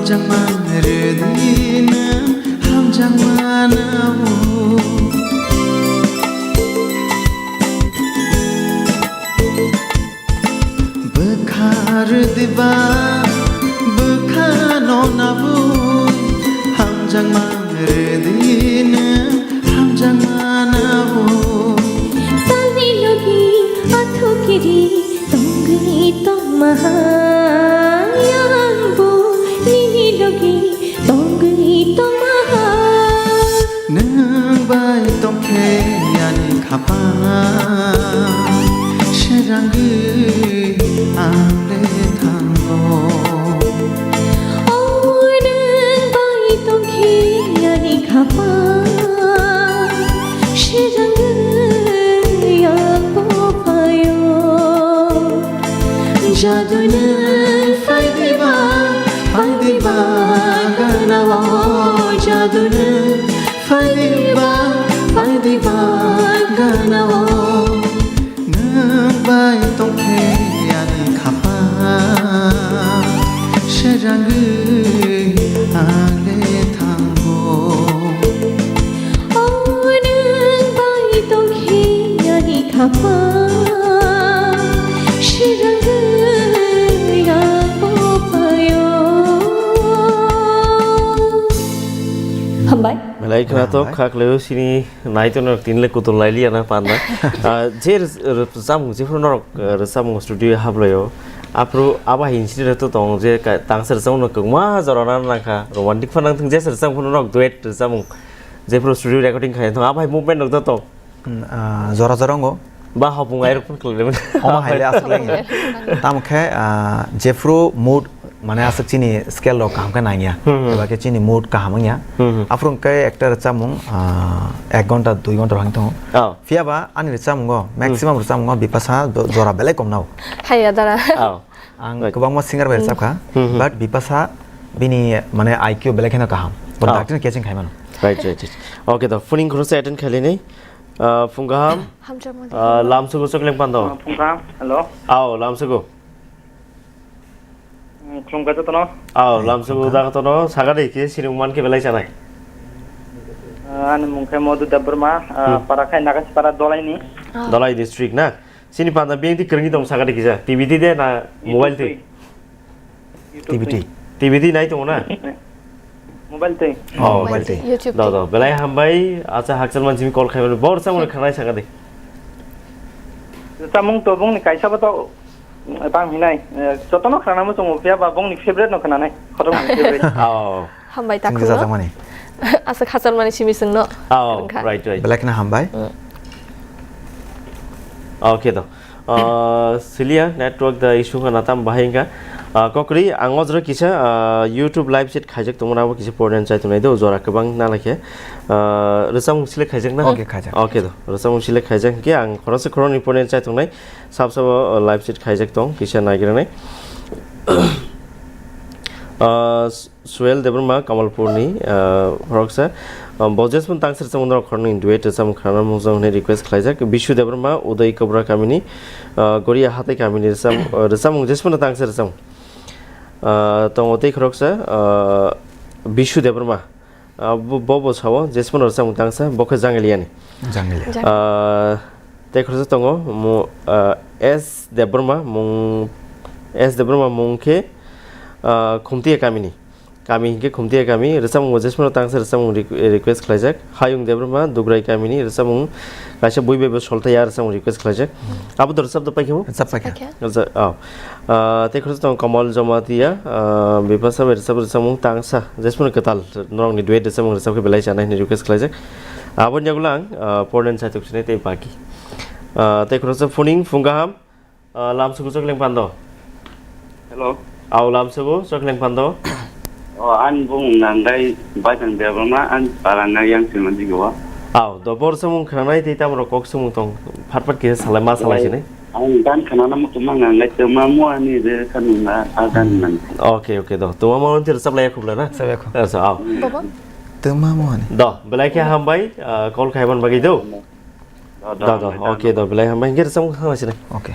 Hamjakma rwdi nwng hamjakma nabo. Bwkha rwdiba bwkha no nabo. Hamjakma rwdi nwng hamjakma nabo. Talni logi athukiri tongwi tongma hai, ang bo nini logi tongwi tongma hai. Nwng bai tongkhe ani khapang, serangwi ang le thango. O nwng bai tongkhe ani khapang, serangwi ang bo phaio. Jaduna phaidiba, phaidiba ganao. Jaduna phaidiba, phaidiba ganao. Nwng bai tongkhe ani khapang, serangwi ang le thango. O nwng bai tongkhe ani khapang, serangwi ang bo phaio. Hambai. Belai khwnathok, hambai. Khakleo sini naitongrok tinle kutul lailiya na panda. Ah, je rwchapmung jephru norok, ah, rwchapmung studio hablaio. Aphru abo hai incident to tong je ka-, tangsa rwchapmung no kwbangma jora na nangkha. Romantic phan nangthung je rwchapmung phano norok duet rwchapmung. Jephru studio recording khai thung abo hai movement rok to tong. Hmm, ah, jora jora ngo. Ba hopung airok phun kwlai. Omo hai le aswk le. Tamo khe, ah, jephru mood mane aswk chini scale rok kaham khe nangya. Hmm, hmm. Eba khe chini mood kaham wngya. Hmm, hmm. Aphuru hwnkhe ekta rwchapmung, ah, ek ghonta, dui ghonta rok hang tongo. Oh. Phiya ba ani rwchapmungo, hmm, maximum rwchapmungo Bipasa do-, jora belai kom nao. Haiya dara. Oh. Ang, right, kwbangma singer bai, hmm, rwchapkha, hmm, hmm, but Bipasa bini mane I Q belai kheno kaham. Bo, oh, dakti no catching khai mano. Right, right, right. Okay, to phuning khoroksa attend khailini. Ah, phung kaham. Hamjakma. Ah, lamsugo chokleng pando. Ah, phung kaham. Hello. Ao, lamsugo. Mm, khulumkha jotono. Ao, lamsugo jotono. Sagadi khe sinimung man khe belai chanai. Ah, ani mung khe Madhu Debbarma, ah, hmm, para khai Nagachi para Dolaini. Ah. Dolai district na? Sini panda biyang di kwrwngwi tong sagadi kisa. T V di de na mobile di? YouTube twi. T V di. T V di nai tongo na? Mobile twi. Oh, mobile twi. YouTube twi. Do, do. Belai hambai, acha hakchal manjimi call khaimani. Bor samung khanai sagadi. Samung to bongni kaisa ba to tang hinai. Jotono khana mo chungo phiya ba bongni favorite no khananai. Khoto favorite. Oh. Hambai. Chwng takhuk no jajakmani. Asa khachalmani simi chwngno. Oh, wngkha. Right, right. Belai kheno hambai. Mm. Okay, do. Ah, siliya network da issue khana tam bahai wngkha. Ah, kokri ang o jora kisa, ah, YouTube live chat khaijak tongmani abo kisa problem chai tongnai do, jora kwbang nalai khe. Ah, rwchapmung select khaijak na? Okay, khaijak. Okay, do. Rwchapmung select khaijak hwnkhe ang khoroksa khoroknwi problem chai tongnai. Sab sabo, ah, live chat khaijak tong, kisa naigra nai. Ah, Suel Debbarma, Kamalpurni, ah, khoroksa. Ah, bo jesmon tangsa rwchapmung norok khoroknwi duet rwchapmung khana mung jang hwnwi request khlaijak. Bishu Debbarma, Udai Kobra kamini, ah, Goria Hatai kamini rwchap-, ah, rwchapmung jesmon tangsa rwchapmung. Ah, tongo tei khoroksa, ah, Bishu Debbarma. Ah, bo, bo, bo sao, jesmon rwchapmung tangsa, bo khe Jangeliani. Jangelia. Jang- Ah, tei khoroksa tongo, mo-, ah, S Debbarma, mung, S Debbarma mung khe, ah, Khumtiya kamini. Kami hinkhe Khumtiya kami, rwchapmung bo jesmano tangsa rwchapmung requ-, request khlaijak. Hayung Debbarma, Dugrai kamini, rwchapmung kaisa bui bai bo soltaiya rwchapmung request khlaijak. Hmm. Abo to rwchap do paikha bo? Rwchap paikha. Paikha. Rwchap, oh. Ah, tei khoroksa tongo Kamal Jamatia, ah, Bipasa bai rwchap rwchapmung tangsa, jesmano kwtal, norokni duet rwchapmung rwchap khe belai chanai hwnwi request khlaijak. Aboni yagulo ang, ah, pornen saitok sinai tei baki. Ah, tei khoroksa phuning phung kaham, Ah, lamsugo chokleng pando. Hello. Ao, lamsugo chokleng pando. O, ani bumung nanggai Baithang Debbarma, ani para nai yang sima digo. Ao, do bor samung khanai tei tamro kok sumung tong, phat phat kisa salai ma salai sinai. Ang dan khanana mo tuma nanggai tuma mo ani de kanunga a dan man. Okay, okay, do. Tuma mo antir sablai khubla na? Sablai khub. Asa, ao. Baba. Tuma mo ani. Do, belai khe hambai, ah, call khaiban bagwi do. Da, da, da, da, da, okay, da, belai hambai. Hingke rwchapmung habla sinai. Okay.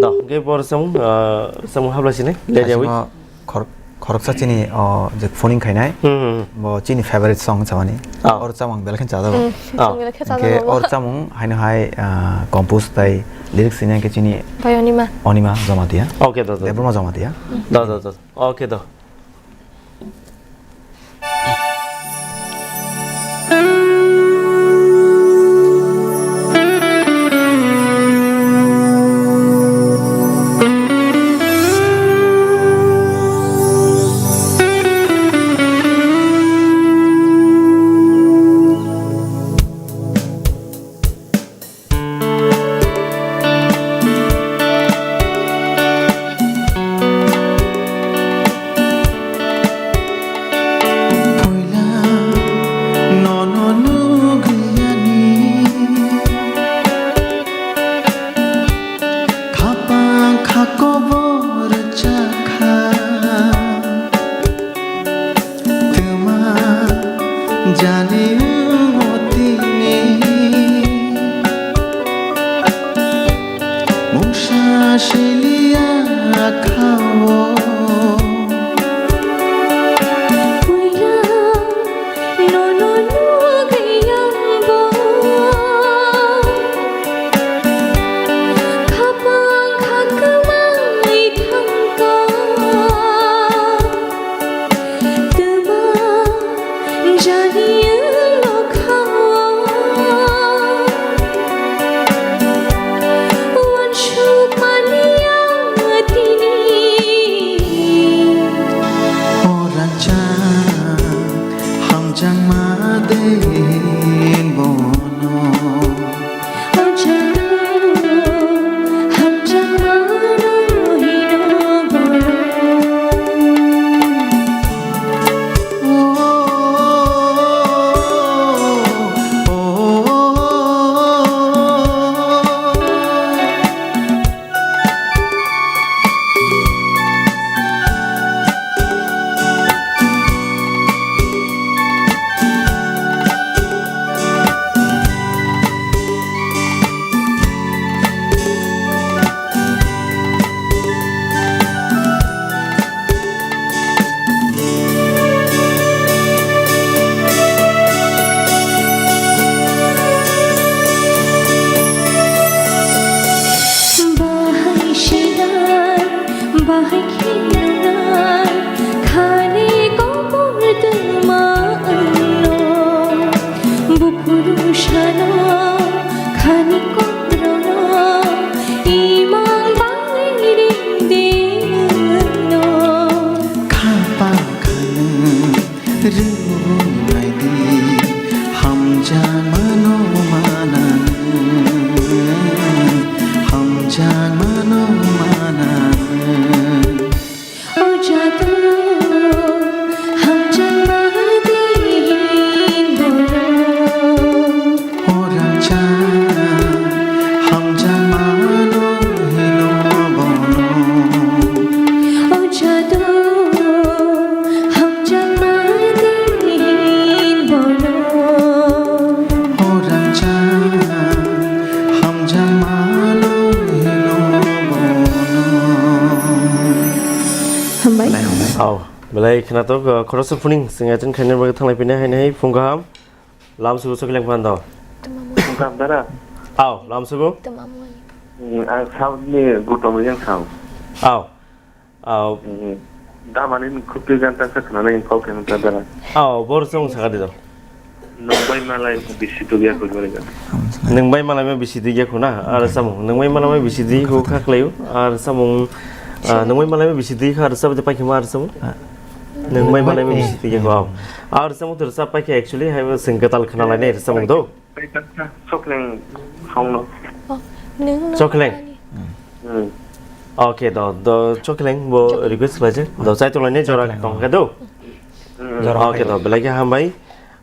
Da, hingke bo rwchapmung, ah, rwchapmung habla sinai. Leryawi. Kaisa no khor-, khoroksa chini, o, je phoning khainai, Hmm, hmm, hmm. Bo chini favorite song samani. Ah. Or chamung belai khe chajago. Hmm, Ah. Song belai khe Hingke chajago. Or chamung haino hai, ah, compose tai lyrics sini ke chini Bai Onima. Onima Jamatia. Okay, do, do. Debbarma Jamatia. Do, do, do. Okay, do. Puila nono nugwiyani, khapang kha kobor chakha. Twma jani wngwi tini mungsa siliya kha-o. Puila nono nugwi ang bo. Khapang kha kwmai thangkha. Twma jani ang nokha. Uansuk mani ang tini. O rangchak hamjakma de bono. Bahai sinai, bahai khinai, khani kobor twma wngno. Buphuru sano, khani koborno, imang bai ringdi wngno. Khapang khanung. Rwngnaidi hamjakmano manang, hamjakmano manang. O jadu hamjakma din bono. O rangchak hamjakmano hino bono. O jadu hamjakma din bono. O rangchak hamjakmano hino bono. Hambai. Belai hambai. Au, belai khwnathok, uh, khoroksa phuning chwng attend khaina bagwi thanglai phina haino hai phung kaham. Lamsugo Chokileng Pando. Tamamo. Tamdara. Au, lamsugo. Tamamo. Mm, ang South ni Gautam Reang Sao. Au. Au. Mm, damani khupri ganta sa khna nai kau khe tamdara. Au, bor song saka dido. Nungbai malai bisi tu ya kujmani ga. Nungbai malai ma bisi tu ya khuna, ar samung. Nungbai malai ma bisi tu ya khu kha khlaio, ar samung. Ah, nungbai malai ma bisi tu ya kha, ar samung paikhe ma ar samung. Nungbai malai ma bisi tu ya khu, au. Ar samung tu sa paikhe actually hai sing katal khna lai nai samung do. Pai tak ta, Chokileng song no. Oh, nung no Chokileng. Ani. Hmm. Okay, do, do, Chokileng bo request khlai je. Do, chai tolai ne jora tong khe do. Hmm. Jora okay, do, belai khe hambai.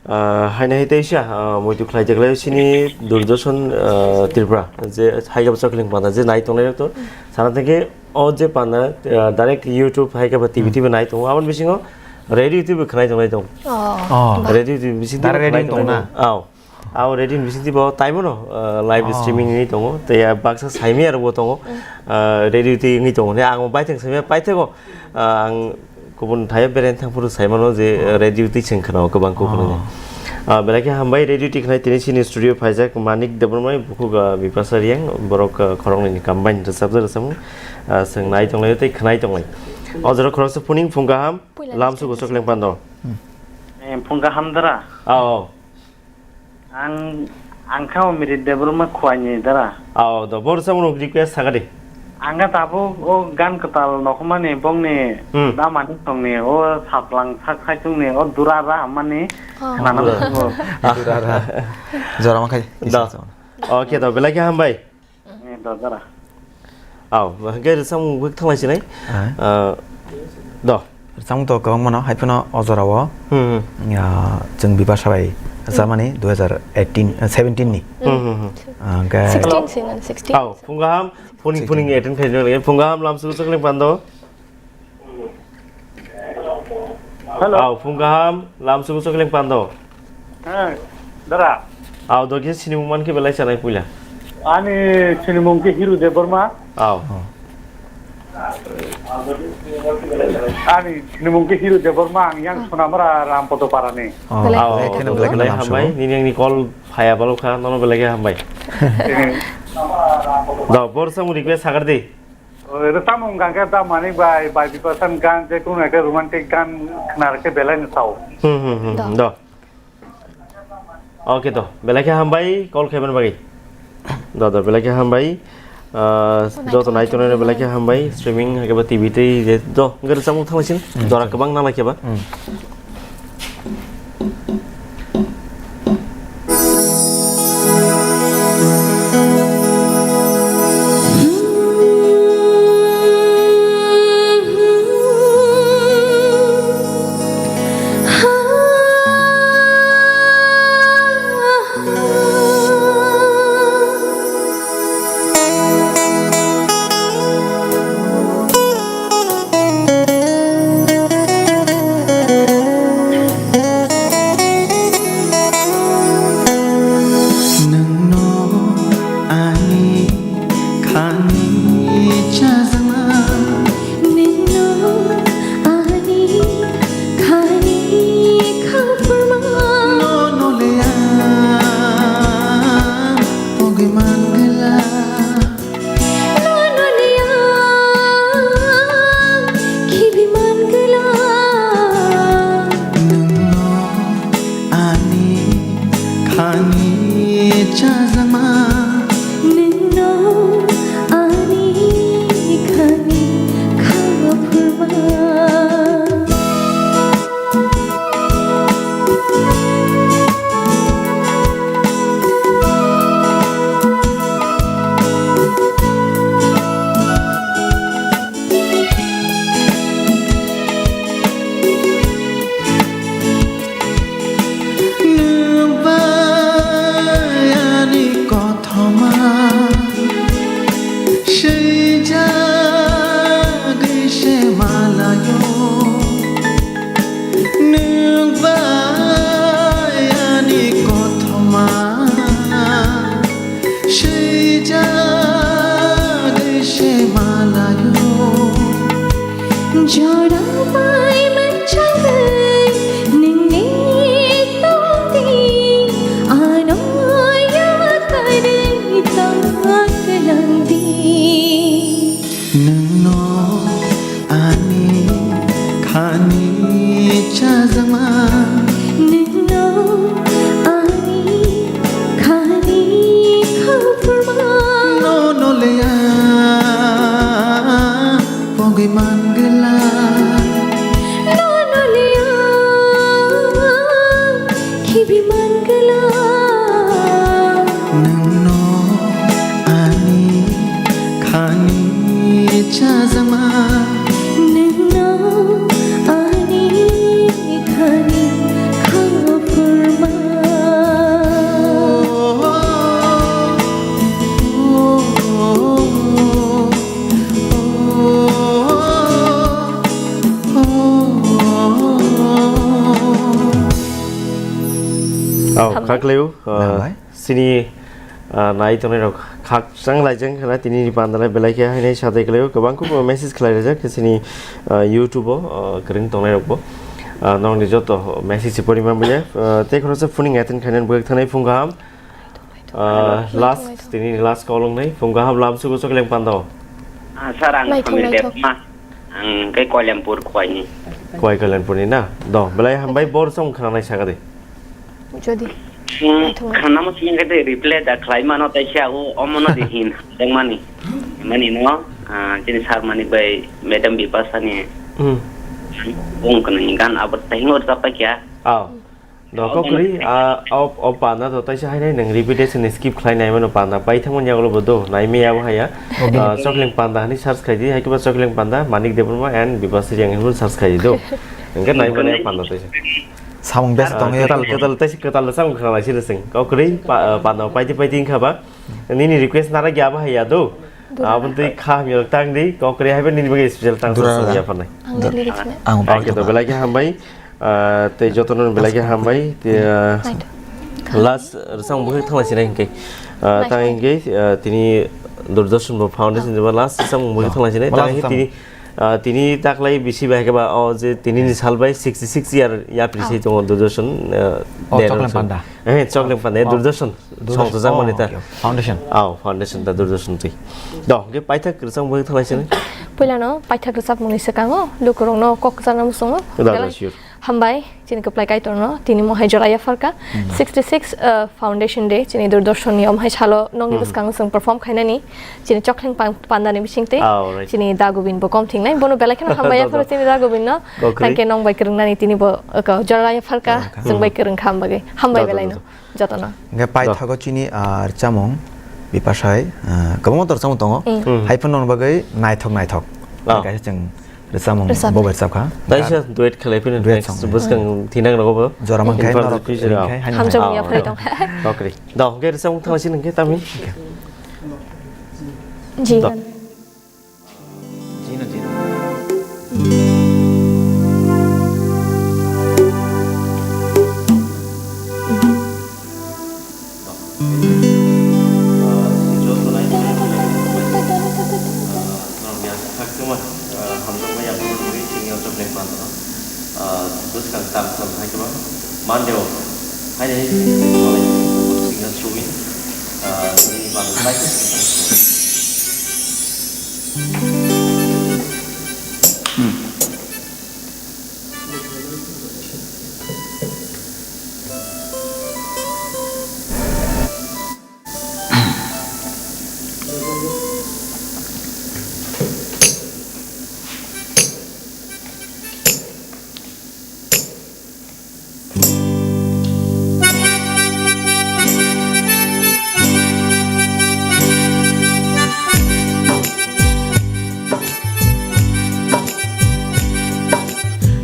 Ah, haino hai teisa, ah, muitu khlai je khlai sini Doordarshan, ah, Tripura. Je hai gab Chokileng panda je nai tongnai to. Sana theke o je panda, ah, direct YouTube hai gab T V, T V nai tongo. Aboni bisingo radio T V khnai tongnai tong. Oh. Oh. Radio T V bisingo direct radio khnai tong na? Tongnai. Au. Abo radio ni bisingo bo time no, uh, live streaming wngwi tongo, tei, uh, baksa saimaya rokbo tongo, uh, radio twi wngwi tongo. Ne ang bo baithang saimaya paithago, uh, ang Kubun thaya beren thang phuru sai mano je, eh, radio twi chwng khwnao kwbang kok hwnwi. Ah, belai khe hambai radio twi khwnai tini chini studio phaijak Manik Debbarma bukhuk, ah, Bipasa Riyang borok, ah, khoroknwi ni combine rwchapjak rwchapmung, ah, chwng nai tonglai tei khwnai tonglai. O jora khoroksa phuning phung kaham, puila lamsu gusok leng pando. Eh, phung kaham dara. Ah, oh. Ang, ang kha o Mirit Debbarma Khowai ni dara. Ao, do, bor samung request sakadi. Ang kha tabuk o gan kwtal nokhormani bongni Hmm. damani songni o saplang sak saichungni o dura ra hammani Oh. khwnana Dura. muchungo. Dura ra. Jora ma khai. Da. Isa sa. Okay, do, belai khe hambai. Eh, do, dara. Aw, hwnkhe rwchapmung bai thanglai sinai. Ah. Ah, do. Rwchapmung to kwbangma no, hai phano o jorao, Hmm, hmm. ah, chwng Bipasa bai rwchapmani dui hazar eighteen, ah, seventeen ni. Hmm, hmm, hmm. Ah, hwnkhe Sixteen se ngan, sixteen. Aw, phung kaham, phuning, Sixteen. Phuning attend khaijak nai, phung kaham lamsu gusok leng pando. Hello. Aw, phung kaham, lamsu gusok leng pando. Heh, dara. Aw, do khe sinimung man khe belai chanai puila. Ani sinimung khe Hiru Debbarma. Aw. Oh. Ani sinimung khe Hiru Debbarma, ang yang Sonamara Rampodo Parani. Oh, Belai. Aw, Belai kheno, do, belai kheno belai lamsu. Hambai, nini angni call phaya balokha, nono belai khe hambai. Sini. Do, bor samung request sagardi. Oi, rwchapmung hwnkha khe da Manik bai, bai Bipasa ni gan, je kunu ekta romantic gan khna rwkhe belai no sao. Hmm, hmm, hmm, Da. Hmm, do. Okay, do. Belai khe hambai, call khaimani bagwi. Do, do, belai khe hambai. Ah, Joto nai tongnai belai khe hambai. Streaming hai khe ba T V tei je, do, hwnkhe rwchapmung thanglai sin. Hmm. Jora kwbang nang lai khe ba. Hmm. Nungno ani khani chajama. Nungno ani khani khapurma. Nono leya pogwi mangala. Nono leya khibi mangala. Nungno ani khani chajama. Nungno ani khani khapurma. Nwng bai ani kothoma swijagwi se malayo. Nwng bai ani kothoma swijagwi se malayo. Jora bai manchagwi nwngni tongdi, ano yakarwi tongkhlangdi. Nwngno ani khani chajama. Nwngno ani khani khapurma. Nono leya pogwi mangala. Nono leya khibi mangala. Nwngno ani khani chajama. Nwngno ani khani khapurma. Oh, hambai. Khakleo, uh, Hambai. Sini Ah, nai tongnai rok khakchang laijak khna tini ni panda lai belai khe hainai sadai khlaio, kwbang khe bo message khlai rijak khe chini, ah, YouTube o, ah, kwrwng tongnai rok bo. Ah, nokni joto message se pori man bole, ah, tei khoroksa phone ni attend khainani bwkhak thangnai phung kaham. Ah, last, tini last call wngnai phung kaham lam sugo Chokleng Panda o. Ah, sir, ang Naithok, Samir naithok. Debbarma. Ang khe Koilampur Khwaini. Khwai Koilampur ni na? Do, belai hambai bor song khna nai saka de. Jodi. Hmm, naithok, naithok. Khana mo sini kete reply da khlai mano tai sia o omo no de hin. Teng mani. Mani no, ah, chini sir mani bai Madam Bipasha ni. Hmm. Bung kono ni gan abot tai hingo ta pa kya? Aw. Do, kokri, ah, op, op panda do taisa hainai nang repetition skip khlai nai mano panda pai thangmani yagulo bo do, nai me yabo haya. Ah, Chokleng Panda hani search khai di, hai kiba Chokleng Panda, Manik Debbarma and Bipasha Reang hinwi search khai di do. Hingke nai mano panda taisa. Samung best tong ya. Ketal, ketal, taisa ketal samung khna lai sini sing. Kokri, pa-, ah, panda paidi, paidi wngkha ba. Nini request nara gya ba haya do. Aboni twi kha hamya tang di, kokri haiba nini bagwi special tang sa ya phanai. Ang de lyrics na. Ang. Oke, to belai khe hambai. Ah, tei jotono belai khe hambai. Tei, ah, last rwchapmung bwkhak thangla sinai hinkhe. Ah, tang hinkhe, ah, tini Doordarshan bo foundation jeba last rwchapmung bwkhak thangla sinai. Tang hinkhe tini, ah, tini taklai bisi bai khe ba o je tini ni sal bai sixty six year yapri se tongo Doordarshan, ah, Chokleng Panda. Eh, Chokleng Panda, eh, Doordarshan. Song to jang mani ta. Foundation. Aw, foundation ta Doordarshan twi. Do, hinkhe paithak rwchapmung bwkhak thangla sinai. Puila no paithak rwchapmung ni swkango lukurok no kok sana musungo. Hambai, chini kwplai Kaitor no, tini mohai jora yapharka. Sixty six, uh, Foundation Day, chini Doordarshan ni omhai salo nokni bwskango chwng perform khainani, chini Chokleng Pan-, Panda ni bisingtwi, chini Da Gobin bo kom thingnai, bono belai kheno hambai yapharo chini Da Gobin no, thank you nong bai kwrwngnani tini bo, uh, jora yapharka, chwng bai kwrwng kha hambai, hambai belai no. Jotono. Hingke paithago chini, ah, rwchapmung, Bipasha hai, ah, kwbangma to rwchapmung tongo. Hai phano nokni bagwi naithok naithok. Kaisa chwng rwchapmung bo bai rwchapkha. Taisa duet khlai phino next bwskang thinang rogo bo. Jora mankhe norok ringkhe haino. Hamjakmung yapharwi tong. Kokri. Do, hingke rwchapmung thangla sini hingke tami. Ji. Mandeo, hai, hai, singa suwi, ah, ni babu,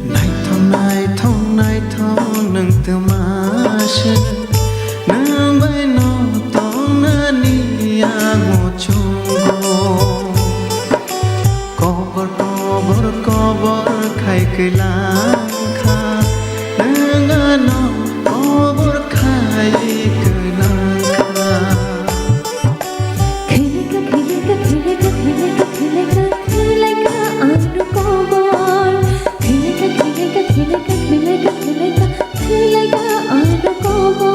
Naithok, naithok, naithok, nwng twma se, nwng bai no tongnani ang muchungo. Kobor, kobor, kobor khai kwlang kha, nwng ano kobor khai kwlang kha. Khilika, khilika, khilika, khilika, khilika, khilika, ano kobor. Khilika, khilika, khilika, khilika, khilika, khilika, ano kobor.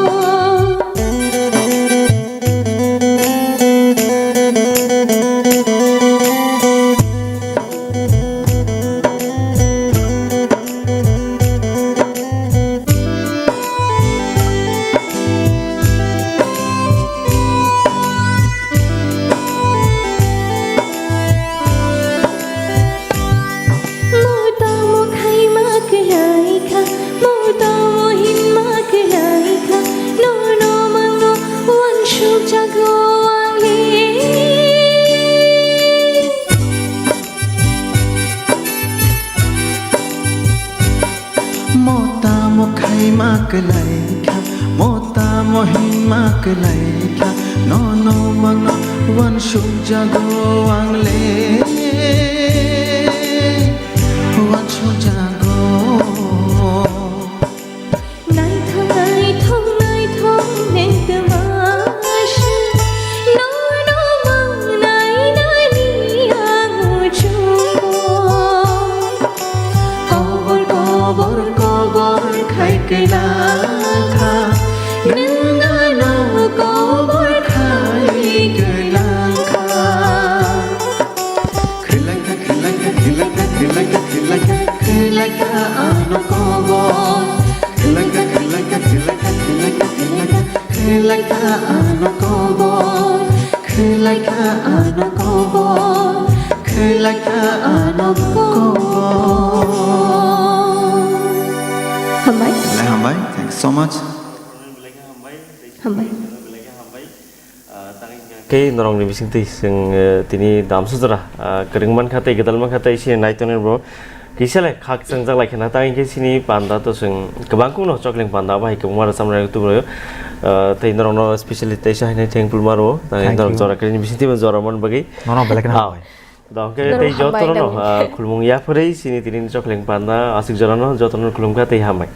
Mo tamo khaima kwlaikha, mo tamo hinma kwlaikha, nono mangno wansukjago ang le. Mo tamo khaima kwlaikha, mo tamo hinma kwlaikha, nono mangno wansukjago ang le, wansukjago. Naithok, naithok, naithok, neng twma se. Kobor kobor khai kwlangkha, nwng ano kobor khai kwlangkha. Khwlaikha, khwlaikha, khwlaikha, khwlaikha, khwlaikha, khwlaikha ano kobor. Khwlaikha, khwlaikha, khwlaikha, khwlaikha, khwlaikha, khwlaikha ano kobor. Khwlaikha ano kobor. Khwlaikha ano kobor. Hambai. Belai hambai. Thanks so much. Hambai. Khe norokni bisingtwi chwng, eh, tini damsajora, ah, kwrwng mankha tei gwdal mankha tei chini naitongnai bo kisa le khak chwngjak lai khna. Tang hinkhe chini panda to chwng kwbang kukno chokling panda bai kwbangma rwchapnai tubulaio. Ah, tei norokno specially teisa haino thankful ma rwo. Tang Thank norok you. Jora kwrwini bisingtwi bo jora man bagwi. Nono belai kheno Ah, hambai. Dong khe Norok tei hambai, jotono no, hambai. Ah, khulumung yapharwi chini tini chokling panda aswk jorano jotono khulumkha tei hambai.